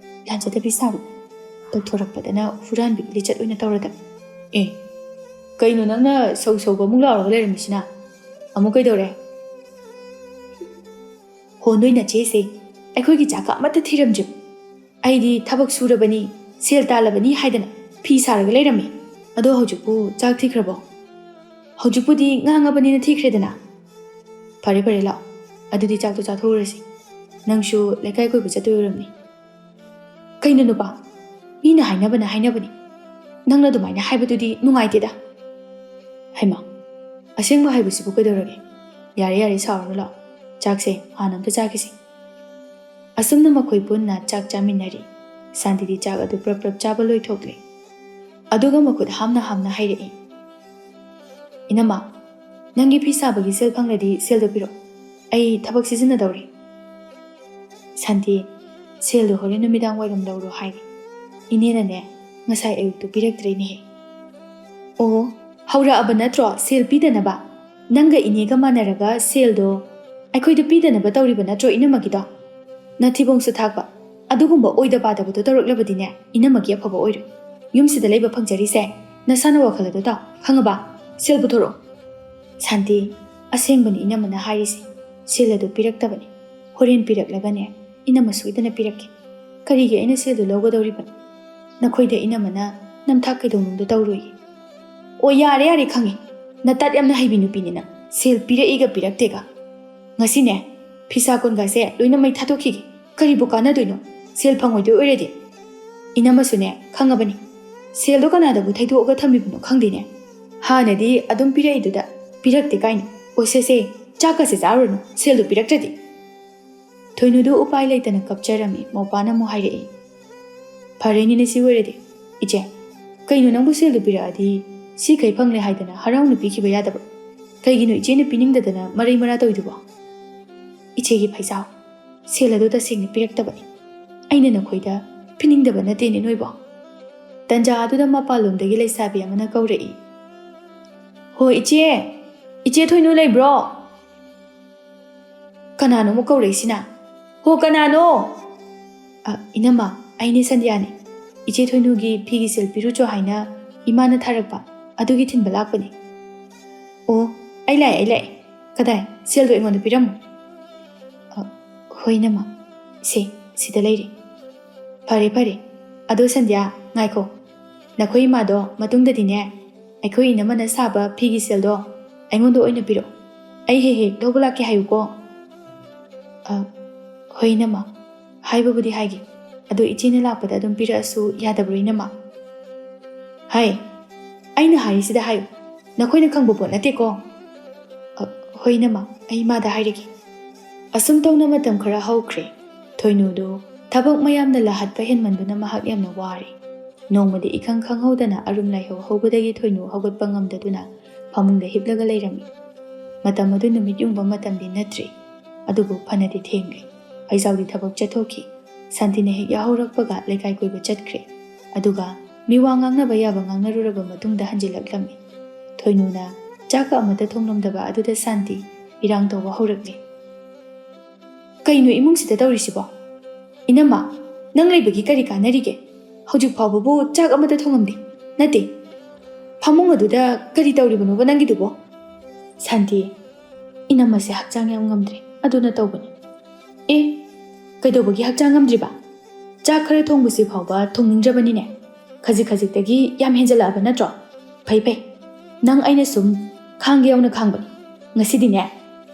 ꯂꯥꯟꯖꯗꯕꯤ ꯁꯥꯕ꯫ ꯇꯧꯊꯣꯔꯛꯄꯗꯅ ꯍꯨꯔꯥꯟꯕꯤꯒꯤ ꯂꯤꯆꯠ ꯑꯣꯏꯅ ꯇꯧꯔꯗꯕ꯫ "ꯑꯦ, ꯀꯩꯅꯣ ꯅꯪꯅ ꯁꯧ ꯁꯧꯕ ꯑꯃꯨꯛ ꯂꯥꯎꯔꯒ ꯂꯩꯔꯝꯃꯤꯁꯤꯅ? ꯑꯃꯨꯛ ꯀꯩꯗꯧꯔꯦ?" "ꯍꯣ, ꯅꯣꯏ ꯅꯆꯦꯁꯦ ꯑꯩꯈꯣꯏꯒꯤ ꯆꯥꯛꯀ ꯑꯃꯠꯇ ꯊꯤꯔꯝꯗ꯭ꯔꯤꯕ꯫ ꯑꯩꯗꯤ ꯊꯕꯛ ꯁꯨꯔꯕꯅꯤ, ꯁꯦꯜ ꯇꯥꯜꯂꯕꯅꯤ ꯍꯥꯏꯗꯅ ꯐꯤ ꯁꯥꯔꯒ ꯂꯩꯔꯝꯃꯤ꯫ ꯑꯗꯣ ꯍꯧꯖꯤꯛꯄꯨ ꯆꯥꯛ ꯊꯤꯈ꯭ꯔꯕꯣ?" "ꯍꯧꯖꯤꯛꯄꯨꯗꯤ ꯉꯥꯡꯉꯕꯅꯤꯅ ꯊꯤꯈ꯭ꯔꯦꯗꯅ꯫" "ꯐꯔꯦ ꯐꯔꯦ, ꯂꯥꯛꯑꯣ, ꯑꯗꯨꯗꯤ ꯆꯥꯛꯇꯣ ꯆꯥꯊꯣꯛꯎꯔꯁꯤ꯫ ꯅꯪꯁꯨ ꯂꯩꯀꯥꯏ ꯀꯣꯏꯕ ꯆꯠꯇꯣꯏ ꯑꯣꯏꯔꯝꯅꯤ꯫" "ꯀꯩꯅꯣ ꯅꯨꯄꯥ? ꯃꯤꯅ ꯍꯥꯏꯅꯕꯅ ꯍꯥꯏꯅꯕꯅꯤ꯫ ꯅꯪꯅ ꯑꯗꯨꯃꯥꯏꯅ ꯍꯥꯏꯕꯗꯨꯗꯤ ꯅꯨꯡꯉꯥꯏꯇꯦꯗ꯫" "ꯍꯩꯃꯥ, ꯑꯁꯦꯡꯕ ꯍꯥꯏꯕꯁꯤꯕꯨ ꯀꯩꯗꯧꯔꯒꯦ? ꯌꯥꯔꯦ, ꯌꯥꯔꯦ, ꯁꯥꯎꯔꯅꯨ, ꯂꯥꯛꯑꯣ꯫ ꯆꯥꯛꯁꯦ ꯍꯥꯟꯅ ꯑꯝꯇ ꯆꯥꯈꯤꯁꯤ꯫" ꯑꯁꯨꯝꯅ ꯃꯈꯣꯏ ꯄꯨꯟꯅ ꯆꯥꯛ ꯆꯥꯃꯤꯟꯅꯔꯤ꯫ ꯁꯥꯟꯇꯤꯗꯤ ꯆꯥꯛ ꯑꯗꯨ ꯄ꯭ꯔꯞ ꯄ꯭ꯔꯞ ꯆꯥꯕ ꯂꯣꯏꯊꯣꯛꯂꯦ꯫ ꯑꯗꯨꯒ ꯃꯈꯨꯠ ꯍꯥꯝꯅ ꯍꯥꯝꯅ ꯍꯥꯏꯔꯛꯏ, "ꯏꯅꯝꯃ, ꯅꯪꯒꯤ ꯐꯤ ꯁꯥꯕꯒꯤ ꯁꯦꯜ ꯐꯪꯂꯗꯤ ꯁꯦꯜꯗꯣ ꯄꯤꯔꯛꯑꯣ꯫ ꯑꯩ ꯊꯕꯛ ꯁꯤꯖꯤꯟꯅꯗꯧꯔꯤ꯫" "ꯁꯥꯟꯇꯤ, ꯁꯦꯜꯗꯣ ꯍꯣꯔꯦꯟ ꯅꯨꯃꯤꯗꯥꯡ ꯋꯥꯏꯔꯝ ꯂꯧꯔꯣ ꯍꯥꯏꯔꯦ꯫ ꯏꯅꯦꯅꯅꯦ, ꯉꯁꯥꯏ ꯑꯌꯨꯛꯇꯨ ꯄꯤꯔꯛꯇ꯭ꯔꯦꯅꯦꯍꯦ꯫" "ꯑꯣ, ꯍꯧꯔꯛꯑꯕ ꯅꯠꯇ꯭ꯔꯣ ꯁꯦꯜ ꯄꯤꯗꯅꯕ? ꯅꯪꯒ ꯏꯅꯦꯒ ꯃꯥꯟꯅꯔꯒ ꯁꯦꯜꯗꯣ ꯑꯩꯈꯣꯏꯗ ꯄꯤꯗꯅꯕ ꯇꯧꯔꯤꯕ ꯅꯠꯇ꯭ꯔꯣ ꯏꯅꯝꯃꯒꯤꯗꯣ? ꯅꯊꯤꯕꯣꯡꯁꯨ ꯊꯥꯛꯄ, ꯑꯗꯨꯒꯨꯝꯕ ꯑꯣꯏꯗ ꯄꯥꯗꯕꯗꯣ ꯇꯧꯔꯛꯂꯕꯗꯤꯅꯦ, ꯏꯅꯝꯃꯒꯤ ꯑꯐꯕ ꯑꯣꯏꯔꯣꯏ꯫ ꯌꯨꯝꯁꯤꯗ ꯂꯩꯕ ꯐꯪꯖꯔꯤꯁꯦ ꯅꯁꯥꯅ ꯋꯥꯈꯜ ꯑꯗꯨ ꯇꯥꯎ, ꯈꯪꯉꯕ? ꯁꯦꯜ ꯄꯨꯊꯣꯔꯛꯑꯣ꯫" "ꯁꯥꯟꯇꯤ, ꯑꯁꯦꯡꯕꯅꯤ ꯏꯅꯝꯃꯅ ꯍꯥꯏꯔꯤꯁꯦ, ꯁꯦꯜ ꯑꯗꯨ ꯄꯤꯔꯛꯇꯕꯅꯤ꯫ ꯍꯣꯔꯦꯟ ꯄꯤꯔꯛꯂꯒꯅꯦ, ꯏꯅꯝꯃ ꯁꯣꯏꯗꯅ ꯄꯤꯔꯛꯀꯦ꯫ ꯀꯔꯤꯒꯤ ꯑꯩꯅ ꯁꯦꯜꯗꯨ ꯂꯧꯒꯗꯧꯔꯤꯕꯅꯣ? ꯅꯈꯣꯏꯗ ꯏꯅꯝꯃꯅ ꯅꯝꯊꯥꯛ ꯀꯩꯗꯧꯅꯨꯡꯗ ꯇꯧꯔꯣꯏꯌꯦ꯫" "ꯑꯣ, ꯌꯥꯔꯦ, ꯌꯥꯔꯦ, ꯈꯪꯉꯦ꯫ ꯅꯇꯠ ꯌꯥꯝꯅ ꯍꯩꯕꯤ ꯅꯨꯄꯤꯅꯤ ꯅꯪ꯫ ꯁꯦꯜ ꯄꯤꯔꯛꯏꯒ ꯄꯤꯔꯛꯇꯦꯒ꯫ ꯉꯁꯤꯅꯦ, ꯐꯤꯁꯥ ꯀꯣꯟꯒꯁꯦ ꯂꯣꯏꯅ ꯃꯩ ꯊꯥꯗꯣꯛꯈꯤꯒꯦ꯫ ꯀꯔꯤꯕꯨ ꯀꯥꯟꯅꯗꯣꯏꯅꯣ ꯁꯦꯜ ꯐꯪꯉꯣꯏꯗꯣꯏ ꯑꯣꯏꯔꯗꯤ?" "ꯏꯅꯝꯃꯁꯨꯅꯦ, ꯈꯪꯉꯕꯅꯤ꯫ ꯁꯦꯜꯗꯣ ꯀꯅꯥꯗꯕꯨ ꯊꯩꯗꯣꯛꯑꯒ ꯊꯝꯃꯤꯕꯅꯣ ꯈꯪꯗꯦꯅꯦ꯫ ꯍꯥꯟꯅꯗꯤ ꯑꯗꯨꯝ ꯄꯤꯔꯛꯏꯗꯨꯗ ꯄꯤꯔꯛꯇꯦ ꯀꯥꯏꯅ꯫ ꯑꯣ, ꯁꯦ, ꯁꯦ, ꯆꯥꯛꯀꯁꯦ ꯆꯥꯔꯨꯔꯅꯨ, ꯁꯦꯜꯗꯨ ꯄꯤꯔꯛꯇ꯭ꯔꯗꯤ꯫" ꯊꯣꯏꯅꯨꯗꯨ ꯎꯄꯥꯏ ꯂꯩꯇꯅ ꯀꯞꯆꯔꯝꯃꯤ꯫ ꯃꯧꯄꯥꯅ ꯑꯃꯨꯛ ꯍꯥꯏꯔꯛꯏ, "ꯐꯔꯦꯅꯦ, ꯁꯤ ꯑꯣꯏꯔꯗꯤ꯫ ꯏꯆꯦ, ꯀꯩꯅꯣ ꯅꯪꯕꯨ ꯁꯦꯜꯗꯨ ꯄꯤꯔꯛꯑꯗꯤ ꯁꯤꯈꯩ ꯐꯪꯂꯦ ꯍꯥꯏꯗꯅ ꯍꯔꯥꯎꯅ ꯄꯤꯈꯤꯕ ꯌꯥꯗꯕ꯭ꯔꯣ? ꯀꯩꯒꯤꯅꯣ ꯏꯆꯦꯅ ꯄꯤꯅꯤꯡꯗꯗꯅ ꯃꯔꯩ ꯃꯔꯥ ꯇꯧꯔꯤꯗꯨꯕꯣ?" "ꯏꯆꯦꯒꯤ ꯐꯩꯖꯥꯎ, ꯁꯦꯜ ꯑꯗꯨ ꯇꯁꯦꯡꯅ ꯄꯤꯔꯛꯇꯕꯅꯤ꯫ ꯑꯩꯅ ꯅꯈꯣꯏꯗ ꯄꯤꯅꯤꯡꯗꯕ ꯅꯠꯇꯦꯅꯦ ꯅꯣꯏꯕꯣ꯫" ꯇꯟꯖꯥ ꯑꯗꯨꯗ ꯃꯄꯥꯟꯂꯣꯝꯗꯒꯤ ꯂꯩꯁꯥꯕꯤ ꯑꯃꯅ ꯀꯧꯔꯛꯏ, "ꯍꯣ ꯏꯆꯦ, ꯏꯆꯦ ꯊꯣꯏꯅꯨ ꯂꯩꯕ꯭ꯔꯣ?" "ꯀꯅꯥꯅꯣ ꯑꯃꯨꯛ ꯀꯧꯔꯛꯏꯁꯤꯅ? ꯍꯣ, ꯀꯅꯥꯅꯣ?" "ꯑ, ꯏꯅꯝꯃ, ꯑꯩꯅꯦ ꯁꯟꯙ꯭ꯌꯥꯅꯦ꯫ ꯏꯆꯦ ꯊꯣꯏꯅꯨꯒꯤ ꯐꯤꯒꯤ ꯁꯦꯜ ꯄꯤꯔꯨꯆꯣ ꯍꯥꯏꯅ ꯏꯃꯥꯅ ꯊꯥꯔꯛꯄ, ꯑꯗꯨꯒꯤ ꯊꯤꯟꯕ ꯂꯥꯛꯄꯅꯦ꯫" "ꯑꯣ, ꯑꯩ ꯂꯥꯛꯑꯦ, ꯑꯩ ꯂꯥꯛꯑꯦ꯫ ꯀꯗꯥꯏ? ꯁꯦꯜꯗꯣ ꯑꯩꯉꯣꯟꯗ ꯄꯤꯔꯝꯃꯨ꯫" "ꯑ, ꯍꯣꯏ ꯏꯅꯝꯃ, ꯁꯦ, ꯁꯤꯗ ꯂꯩꯔꯦ꯫" "ꯐꯔꯦ, ꯐꯔꯦ꯫ ꯑꯗꯣ ꯁꯟꯙ꯭ꯌꯥ, ꯉꯥꯏꯈꯣ꯫ ꯅꯈꯣꯏ ꯏꯃꯥꯗꯣ ꯃꯇꯨꯡꯗꯗꯤꯅꯦ, ꯑꯩꯈꯣꯏ ꯏꯅꯝꯃꯅ ꯁꯥꯕ ꯐꯤꯒꯤ ꯁꯦꯜꯗꯣ ꯑꯩꯉꯣꯟꯗ ꯑꯣꯏꯅ ꯄꯤꯔꯛꯑꯣ꯫ ꯑꯩ ꯍꯦꯛ ꯍꯦꯛ ꯂꯧꯕ ꯂꯥꯛꯀꯦ ꯍꯥꯏꯌꯨꯀꯣ꯫" "ꯑ, ꯍꯣꯏ ꯏꯅꯝꯃ, ꯍꯥꯏꯕꯕꯨꯗꯤ ꯍꯥꯏꯒꯦ꯫ ꯑꯗꯣ ꯏꯆꯦꯅ ꯂꯥꯛꯄꯗ ꯑꯗꯨꯝ ꯄꯤꯔꯛꯑꯁꯨ ꯌꯥꯗꯕ꯭ꯔꯣ, ꯏꯅꯝꯃ? ꯍꯥꯏ, ꯑꯩꯅ ꯍꯥꯏꯔꯤꯁꯤꯗ ꯍꯥꯏꯌꯨ, ꯅꯈꯣꯏꯅ ꯈꯪꯕ ꯄꯣꯠ ꯅꯠꯇꯦꯀꯣ꯫ "ꯑ, ꯍꯣꯏ ꯏꯅꯝꯃ, ꯑꯩ ꯏꯃꯥꯗ ꯍꯥꯏꯔꯒꯦ"꯫ ꯑꯁꯨꯝ ꯇꯧꯅ ꯃꯇꯝ ꯈꯔ ꯍꯧꯈ꯭ꯔꯦ꯫ ꯊꯣꯏꯅꯨꯗꯨ ꯊꯕꯛ ꯃꯌꯥꯝꯅ ꯂꯥꯍꯠꯄ ꯍꯦꯟꯃꯟꯗꯨꯅ ꯃꯍꯥꯛ ꯌꯥꯝꯅ ꯋꯥꯔꯦ꯫ ꯅꯣꯡꯃꯗꯤ ꯏꯈꯪ ꯈꯪꯍꯧꯗꯅ ꯑꯔꯨꯝ ꯂꯥꯏꯍꯧ ꯍꯧꯕꯗꯒꯤ ꯊꯣꯏꯅꯨ ꯍꯧꯒꯠꯄ ꯉꯝꯗꯗꯨꯅ ꯐꯃꯨꯡꯗ ꯍꯤꯞꯂꯒ ꯂꯩꯔꯝꯃꯤ꯫ ꯃꯇꯝ ꯑꯗꯨ ꯅꯨꯃꯤꯠ ꯌꯨꯡꯕ ꯃꯇꯝꯗꯤ ꯅꯠꯇ꯭ꯔꯤ, ꯑꯗꯨꯕꯨ ꯐꯅꯗꯤ ꯊꯦꯡꯂꯦ꯫ ꯑꯩꯖꯥꯎꯗꯤ ꯊꯕꯛ ꯆꯠꯊꯣꯛꯈꯤ꯫ ꯁꯥꯟꯇꯤꯅ ꯍꯦꯛ ꯌꯥꯍꯧꯔꯛꯄꯒ ꯂꯩꯀꯥꯏ ꯀꯣꯏꯕ ꯆꯠꯈ꯭ꯔꯦ꯫ ꯑꯗꯨꯒ ꯃꯤꯋꯥ ꯉꯥꯡꯅꯕ ꯌꯥꯕ ꯉꯥꯡꯅꯔꯨꯔꯕ ꯃꯇꯨꯡꯗ ꯍꯟꯖꯤꯜꯂꯛꯂꯝꯃꯤ꯫ ꯊꯣꯏꯅꯨꯅ ꯆꯥꯛꯀ ꯑꯃꯠꯇ ꯊꯣꯡꯂꯝꯗꯕ ꯑꯗꯨꯗ ꯁꯥꯟꯇꯤ ꯏꯔꯥꯡ ꯇꯧꯕ ꯍꯧꯔꯛꯂꯦ꯫ "ꯀꯩꯅꯣ ꯏꯃꯨꯡꯁꯤꯗ ꯇꯧꯔꯤꯁꯤꯕꯣ? ꯏꯅꯝꯃ, ꯅꯪ ꯂꯩꯕꯒꯤ ꯀꯔꯤ ꯀꯥꯟꯅꯔꯤꯒꯦ? ꯍꯧꯖꯤꯛ ꯐꯥꯎꯕꯕꯨ ꯆꯥꯛ ꯑꯃꯠꯇ ꯊꯣꯡꯉꯝꯗꯦ꯫ ꯅꯠꯇꯦ, ꯐꯃꯨꯡ ꯑꯗꯨꯗ ꯀꯔꯤ ꯇꯧꯔꯤꯕꯅꯣꯕ ꯅꯪꯒꯤꯗꯨꯕꯣ?" ꯁꯥꯟꯇꯤ, "ꯏꯅꯝꯃꯁꯦ ꯍꯛꯆꯥꯡ ꯌꯥꯝ ꯉꯝꯗ꯭ꯔꯦ, ꯑꯗꯨꯅ ꯇꯧꯕꯅꯤ"꯫ "ꯑꯦ, ꯀꯩꯗꯧꯕꯒꯤ ꯍꯛꯆꯥꯡ ꯉꯝꯗ꯭ꯔꯤꯕ? ꯆꯥꯛ ꯈꯔ ꯊꯣꯡꯕꯁꯤ ꯐꯥꯎꯕ ꯊꯣꯡꯅꯤꯡꯗ꯭ꯔꯕꯅꯤꯅꯦ꯫ ꯈꯖꯤꯛ ꯈꯖꯤꯛꯇꯒꯤ ꯌꯥꯝ ꯍꯦꯟꯖꯜꯂꯛꯑꯕ ꯅꯠꯇ꯭ꯔꯣ? ꯐꯩ ꯐꯩ, ꯅꯪ ꯑꯩꯅ ꯁꯨꯝ ꯈꯥꯡꯒꯦ ꯌꯥꯎꯅ ꯈꯥꯡꯕꯅꯤ꯫ ꯉꯁꯤꯗꯤꯅꯦ,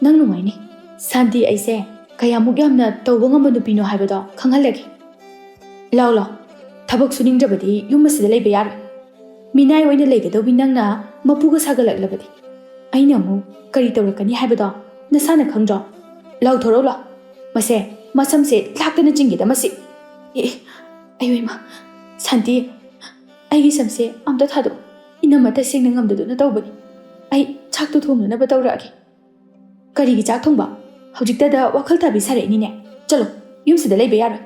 ꯅꯪ ꯅꯨꯡꯉꯥꯏꯅꯤ꯫ ꯁꯥꯟꯇꯤ ꯑꯩꯁꯦ ꯀꯌꯥꯃꯨꯛ ꯌꯥꯝꯅ ꯇꯧꯕ ꯉꯝꯕ ꯅꯨꯄꯤꯅꯣ ꯍꯥꯏꯕꯗꯣ ꯈꯪꯍꯜꯂꯒꯦ꯫ ꯂꯥꯎ ꯂꯥꯎ, ꯊꯕꯛ ꯁꯨꯅꯤꯡꯗ꯭ꯔꯕꯗꯤ ꯌꯨꯝ ꯑꯁꯤꯗ ꯂꯩꯕ ꯌꯥꯔꯣꯏ꯫ ꯃꯤꯅꯥꯏ ꯑꯣꯏꯅ ꯂꯩꯒꯗꯧꯕꯤ ꯅꯪꯅ ꯃꯄꯨꯒ ꯁꯥꯒꯠꯂꯛꯂꯕꯗꯤ ꯑꯩꯅ ꯑꯃꯨꯛ ꯀꯔꯤ ꯇꯧꯔꯛꯀꯅꯤ ꯍꯥꯏꯕꯗꯣ ꯅꯁꯥꯅ ꯈꯪꯗ꯭ꯔꯣ? ꯂꯥꯎꯊꯣꯔꯛꯎ ꯂꯥꯎ꯫ ꯃꯁꯦ, ꯃꯁꯝꯁꯦ ꯂꯥꯛꯇꯅ ꯆꯤꯡꯒꯦꯗ ꯃꯁꯤ꯫ ꯑꯦ, ꯑꯦ, ꯑꯌꯣ ꯏꯃꯥ, ꯁꯥꯟꯇꯤ, ꯑꯩꯒꯤ ꯁꯝꯁꯦ ꯑꯝꯇ ꯊꯥꯗꯣꯛꯎ꯫ ꯏꯅꯝꯃ ꯇꯁꯦꯡꯅ ꯉꯝꯗꯗꯨꯅ ꯇꯧꯕꯅꯤ꯫ ꯑꯩ ꯆꯥꯛꯇꯣ ꯊꯣꯡꯅꯅꯕ ꯇꯧꯔꯛꯑꯒꯦ꯫ ꯀꯔꯤꯒꯤ ꯆꯥꯛ ꯊꯣꯡꯕ? ꯍꯧꯖꯤꯛꯇꯗ ꯋꯥꯈꯜ ꯇꯥꯕꯤ ꯁꯥꯔꯛꯏꯅꯤꯅꯦ꯫ ꯆꯠꯂꯣ, ꯌꯨꯝꯁꯤꯗ ꯂꯩꯕ ꯌꯥꯔꯣꯏ꯫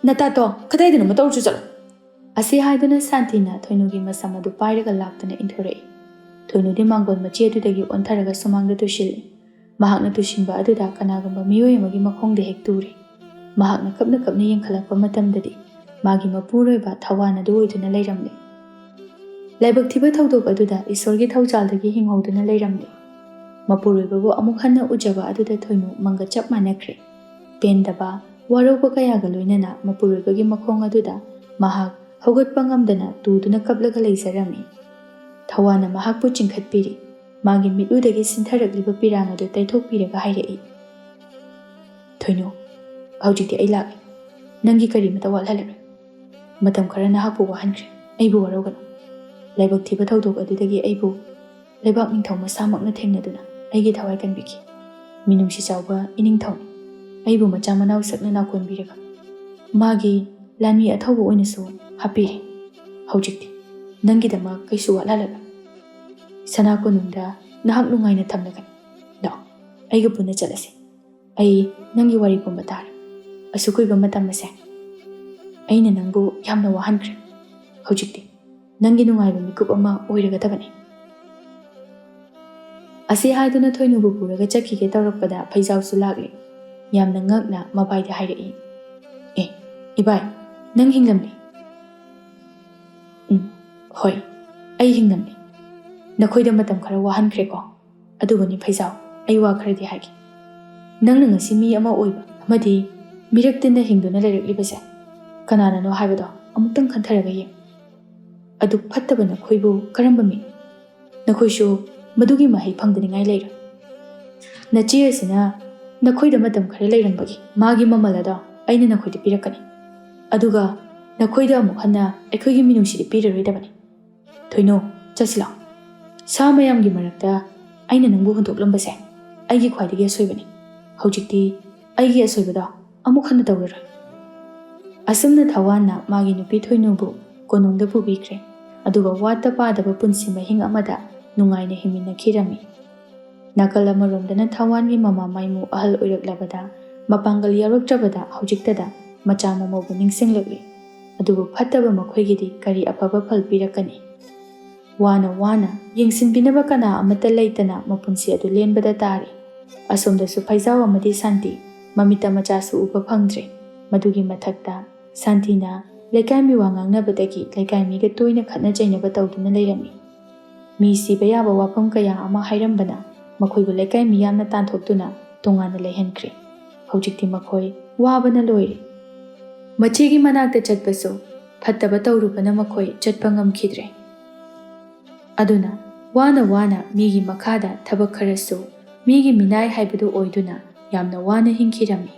ꯅꯇꯥꯠꯇꯣ ꯀꯗꯥꯏꯗꯅꯣꯃ ꯇꯧꯔꯨꯆꯣ, ꯆꯠꯂꯣ꯫ ꯑꯁꯤ ꯍꯥꯏꯗꯨꯅ ꯁꯥꯟꯇꯤꯅ ꯊꯣꯏꯅꯨꯒꯤ ꯃꯁꯝ ꯑꯗꯨ ꯄꯥꯏꯔꯒ ꯂꯥꯛꯇꯅ ꯏꯟꯊꯣꯔꯛꯏ꯫ ꯊꯣꯏꯅꯨꯗꯤ ꯃꯥꯡꯒꯣꯜ ꯃꯆꯤ ꯑꯗꯨꯗꯒꯤ ꯑꯣꯟꯊꯔꯒ ꯁꯨꯃꯥꯡꯗ ꯇꯨꯁꯤꯜꯂꯤ꯫ ꯃꯍꯥꯛꯅ ꯇꯨꯁꯤꯟꯕ ꯑꯗꯨꯗ ꯀꯅꯥꯒꯨꯝꯕ ꯃꯤꯑꯣꯏ ꯑꯃꯒꯤ ꯃꯈꯣꯡꯗ ꯍꯦꯛ ꯇꯨꯔꯦ꯫ ꯃꯍꯥꯛꯅ ꯀꯞꯅ ꯀꯞꯅ ꯌꯦꯡꯈꯠꯂꯛꯄ ꯃꯇꯝꯗꯗꯤ ꯃꯥꯒꯤ ꯃꯄꯨꯔꯣꯏꯕ ꯊꯋꯥꯟ ꯑꯗꯨ ꯑꯣꯏꯗꯨꯅ ꯂꯩꯔꯝꯂꯦ꯫ ꯂꯥꯏꯕꯛ ꯊꯤꯕ ꯊꯧꯗꯣꯛ ꯑꯗꯨꯗ ꯏꯁꯣꯔꯒꯤ ꯊꯧꯖꯥꯜꯗꯒꯤ ꯍꯤꯡꯍꯧꯗꯨꯅ ꯂꯩꯔꯝꯂꯦ꯫ ꯃꯄꯨꯔꯣꯏꯕꯕꯨ ꯑꯃꯨꯛ ꯍꯟꯅ ꯎꯖꯕ ꯑꯗꯨꯗ ꯊꯣꯏꯅꯨ ꯃꯪꯒ ꯆꯞ ꯃꯥꯟꯅꯈ꯭ꯔꯦ꯫ ꯄꯦꯟꯗꯕ, ꯋꯥꯔꯧꯕ ꯀꯌꯥꯒ ꯂꯣꯏꯅꯅ ꯃꯄꯨꯔꯣꯏꯕꯒꯤ ꯃꯈꯣꯡ ꯑꯗꯨꯗ ꯃꯍꯥꯛ ꯍꯧꯒꯠꯄ ꯉꯝꯗꯅ ꯇꯨꯗꯨꯅ ꯀꯞꯂꯒ ꯂꯩꯖꯔꯝꯃꯤ꯫ ꯊꯋꯥꯟꯅ ꯃꯍꯥꯛꯄꯨ ꯆꯤꯡꯈꯠꯄꯤꯔꯤ꯫ ꯃꯥꯒꯤ ꯃꯤꯠꯂꯨꯗꯒꯤ ꯁꯤꯟꯊꯔꯛꯂꯤꯕ ꯄꯤꯔꯥꯡ ꯑꯗꯨ ꯇꯩꯊꯣꯛꯄꯤꯔꯒ ꯍꯥꯏꯔꯛꯏ, "ꯊꯣꯏꯅꯨ, ꯍꯧꯖꯤꯛꯇꯤ ꯑꯩ ꯂꯥꯛꯂꯦ꯫ ꯅꯪꯒꯤ ꯀꯔꯤꯃꯇ ꯋꯥꯠꯍꯜꯂꯔꯣꯏ꯫ ꯃꯇꯝ ꯈꯔ ꯅꯍꯥꯛꯄꯨ ꯋꯥꯍꯟꯈ꯭ꯔꯦ꯫ ꯑꯩꯕꯨ ꯋꯥꯔꯧꯒꯅꯨ꯫ ꯂꯥꯏꯕꯛ ꯊꯤꯕ ꯊꯧꯗꯣꯛ ꯑꯗꯨꯗꯒꯤ ꯑꯩꯕꯨ ꯂꯩꯕꯥꯛ ꯅꯤꯡꯊꯧ ꯃꯁꯥꯃꯛꯅ ꯊꯦꯡꯅꯗꯨꯅ ꯑꯩꯒꯤ ꯊꯋꯥꯏ ꯀꯟꯕꯤꯈꯤ꯫ ꯃꯤꯅꯨꯡꯁꯤ ꯆꯥꯎꯕ ꯏꯅꯤꯡꯊꯧꯅꯤ꯫ ꯑꯩꯕꯨ ꯃꯆꯥ ꯃꯅꯥꯎ ꯁꯛꯅ ꯅꯥꯀꯣꯟꯕꯤꯔꯒ ꯃꯥꯒꯤ ꯂꯥꯟꯃꯤ ꯑꯊꯧꯕ ꯑꯣꯏꯅꯁꯨ ꯍꯥꯞꯄꯤꯔꯦ꯫ ꯍꯧꯖꯤꯛꯇꯤ ꯅꯪꯒꯤꯗꯃꯛ ꯀꯩꯁꯨ ꯋꯥꯠꯍꯜꯂꯔꯣꯏ꯫ ꯁꯅꯥ ꯀꯣꯅꯨꯡꯗ ꯅꯍꯥꯛ ꯅꯨꯡꯉꯥꯏꯅ ꯊꯝꯂꯒꯅꯤ꯫ ꯂꯥꯛꯑꯣ, ꯑꯩꯒ ꯄꯨꯟꯅ ꯆꯠꯂꯁꯤ꯫ ꯑꯩ ꯅꯪꯒꯤ ꯋꯥꯔꯤ ꯄꯨꯝꯕ ꯇꯥꯔꯦ꯫ ꯑꯁꯨꯛ ꯀꯨꯏꯕ ꯃꯇꯝ ꯑꯁꯦ ꯑꯩꯅ ꯅꯪꯕꯨ ꯌꯥꯝꯅ ꯋꯥꯍꯟꯈ꯭ꯔꯦ꯫ ꯍꯧꯖꯤꯛꯇꯤ ꯅꯪꯒꯤ ꯅꯨꯡꯉꯥꯏꯕ ꯃꯤꯀꯨꯞ ꯑꯃ ꯑꯣꯏꯔꯒꯗꯕꯅꯤ꯫ ꯑꯁꯤ ꯍꯥꯏꯗꯨꯅ ꯊꯣꯏꯅꯨꯕꯨ ꯄꯨꯔꯒ ꯆꯠꯈꯤꯒꯦ ꯇꯧꯔꯛꯄꯗ ꯐꯩꯖꯥꯎꯁꯨ ꯂꯥꯛꯂꯦ꯫ ꯌꯥꯝꯅ ꯉꯛꯅ ꯃꯕꯥꯏꯗ ꯍꯥꯏꯔꯛꯏ, "ꯑꯦ, ꯏꯕꯥꯏ, ꯅꯪ ꯍꯤꯡꯂꯝꯂꯦ?" "ꯎꯝ, ꯍꯣꯏ, ꯑꯩ ꯍꯤꯡꯂꯝꯂꯦ꯫ ꯅꯈꯣꯏꯗ ꯃꯇꯝ ꯈꯔ ꯋꯥꯍꯟꯈ꯭ꯔꯦꯀꯣ꯫ ꯑꯗꯨꯕꯨꯅꯤ ꯐꯩꯖꯥꯎ, ꯑꯩ ꯋꯥ ꯈꯔꯗꯤ ꯍꯥꯏꯒꯦ꯫ ꯅꯪꯅ ꯉꯁꯤ ꯃꯤ ꯑꯃ ꯑꯣꯏꯕ ꯑꯃꯗꯤ ꯃꯤꯔꯛ ꯇꯤꯟꯅ ꯍꯤꯡꯗꯨꯅ ꯂꯩꯔꯛꯂꯤꯕꯁꯦ ꯀꯅꯥꯅꯅꯣ ꯍꯥꯏꯕꯗꯣ ꯑꯃꯨꯛꯇꯪ ꯈꯟꯊꯔꯒ ꯌꯦꯡꯉꯨ꯫ ꯑꯗꯨꯛ ꯐꯠꯇꯕ ꯅꯈꯣꯏꯕꯨ ꯀꯔꯝꯕ ꯃꯤ? ꯅꯈꯣꯏꯁꯨ ꯃꯗꯨꯒꯤ ꯃꯍꯩ ꯐꯪꯗꯅꯤꯡꯉꯥꯏ ꯂꯩꯔꯣꯏ꯫ ꯅꯆꯦ ꯑꯁꯤꯅ ꯅꯈꯣꯏꯗ ꯃꯇꯝ ꯈꯔ ꯂꯩꯔꯝꯕꯒꯤ ꯃꯥꯒꯤ ꯃꯃꯜ ꯑꯗꯣ ꯑꯩꯅ ꯅꯈꯣꯏꯗ ꯄꯤꯔꯛꯀꯅꯤ꯫ ꯑꯗꯨꯒ ꯅꯈꯣꯏꯗ ꯑꯃꯨꯛ ꯍꯟꯅ ꯑꯩꯈꯣꯏꯒꯤ ꯃꯤꯅꯨꯡꯁꯤꯗꯤ ꯄꯤꯔꯔꯣꯏꯗꯕꯅꯤ꯫ ꯊꯣꯏꯅꯨ, ꯆꯠꯁꯤ ꯂꯥꯛꯑꯣ꯫ ꯁꯥ ꯃꯌꯥꯝꯒꯤ ꯃꯔꯛꯇ ꯑꯩꯅ ꯅꯪꯕꯨ ꯍꯨꯟꯗꯣꯛꯂꯝꯕꯁꯦ ꯑꯩꯒꯤ ꯈ꯭ꯋꯥꯏꯗꯒꯤ ꯑꯁꯣꯏꯕꯅꯤ꯫ ꯍꯧꯖꯤꯛꯇꯤ ꯑꯩꯒꯤ ꯑꯁꯣꯏꯕꯗꯣ ꯑꯃꯨꯛ ꯍꯟꯅ ꯇꯧꯔꯔꯣꯏ꯫" ꯑꯁꯨꯝꯅ ꯊꯋꯥꯟꯅ ꯃꯥꯒꯤ ꯅꯨꯄꯤ ꯊꯣꯏꯅꯨꯕꯨ ꯀꯣꯅꯨꯡꯗ ꯄꯨꯕꯤꯈ꯭ꯔꯦ꯫ ꯑꯗꯨꯒ ꯋꯥꯠꯇ ꯄꯥꯗꯕ ꯄꯨꯟꯁꯤ ꯃꯍꯤꯡ ꯑꯃꯗ ꯅꯨꯡꯉꯥꯏꯅ ꯍꯤꯡꯃꯤꯟꯅꯈꯤꯔꯝꯃꯤ꯫ ꯅꯥꯀꯜ ꯑꯃꯔꯣꯝꯗꯅ ꯊꯋꯥꯟꯒꯤ ꯃꯃꯥ ꯃꯥꯏꯃꯨ ꯑꯍꯜ ꯑꯣꯏꯔꯛꯂꯕꯗ, ꯃꯄꯥꯡꯒꯜ ꯌꯥꯎꯔꯛꯇ꯭ꯔꯕꯗ ꯍꯧꯖꯤꯛꯇꯗ ꯃꯆꯥ ꯃꯃꯧꯕꯨ ꯅꯤꯡꯁꯤꯡꯂꯛꯂꯤ꯫ ꯑꯗꯨꯕꯨ ꯐꯠꯇꯕ ꯃꯈꯣꯏꯒꯤꯗꯤ ꯀꯔꯤ ꯑꯐꯕ ꯐꯜ ꯄꯤꯔꯛꯀꯅꯤ? ꯋꯥꯅ ꯋꯥꯅ ꯌꯦꯡꯁꯤꯟꯕꯤꯅꯕ ꯀꯅꯥ ꯑꯃꯠꯇ ꯂꯩꯇꯅ ꯃꯄꯨꯟꯁꯤ ꯑꯗꯨ ꯂꯦꯟꯕꯗ ꯇꯥꯔꯦ꯫ ꯑꯁꯣꯝꯗꯁꯨ ꯐꯩꯖꯥꯎ ꯑꯃꯗꯤ ꯁꯥꯟꯇꯤ ꯃꯃꯤꯠꯇ ꯃꯆꯥꯁꯨ ꯎꯕ ꯐꯪꯗ꯭ꯔꯦ꯫ ꯃꯗꯨꯒꯤ ꯃꯊꯛꯇ ꯁꯥꯟꯇꯤꯅ ꯂꯩꯀꯥꯏ ꯃꯤꯋꯥ ꯉꯥꯡꯅꯕꯗꯒꯤ ꯂꯩꯀꯥꯏ ꯃꯤꯒ ꯇꯣꯏꯅ ꯈꯠꯅ ꯆꯩꯅꯕ ꯇꯧꯗꯨꯅ ꯂꯩꯔꯝꯃꯤ꯫ ꯃꯤ ꯁꯤꯕ ꯌꯥꯕ ꯋꯥꯐꯝ ꯀꯌꯥ ꯑꯃ ꯍꯥꯏꯔꯝꯕꯅ ꯃꯈꯣꯏꯕꯨ ꯂꯩꯀꯥꯏ ꯃꯤꯌꯥꯝꯅ ꯇꯥꯟꯊꯣꯛꯇꯨꯅ ꯇꯣꯉꯥꯟꯅ ꯂꯩꯍꯟꯈ꯭ꯔꯦ꯫ ꯍꯧꯖꯤꯛꯇꯤ ꯃꯈꯣꯏ ꯋꯥꯕꯅ ꯂꯣꯏꯔꯦ꯫ ꯃꯆꯦꯒꯤ ꯃꯅꯥꯛꯇ ꯆꯠꯄꯁꯨ ꯐꯠꯇꯕ ꯇꯧꯔꯨꯕꯅ ꯃꯈꯣꯏ ꯆꯠꯄ ꯉꯝꯈꯤꯗ꯭ꯔꯦ꯫ ꯑꯗꯨꯅ ꯋꯥꯅ ꯋꯥꯅ ꯃꯤꯒꯤ ꯃꯈꯥꯗ ꯊꯕꯛ ꯈꯔꯁꯨ, ꯃꯤꯒꯤ ꯃꯤꯅꯥꯏ ꯍꯥꯏꯕꯗꯨ ꯑꯣꯏꯗꯨꯅ ꯌꯥꯝꯅ ꯋꯥꯅ ꯍꯤꯡꯈꯤꯔꯝꯃꯤ꯫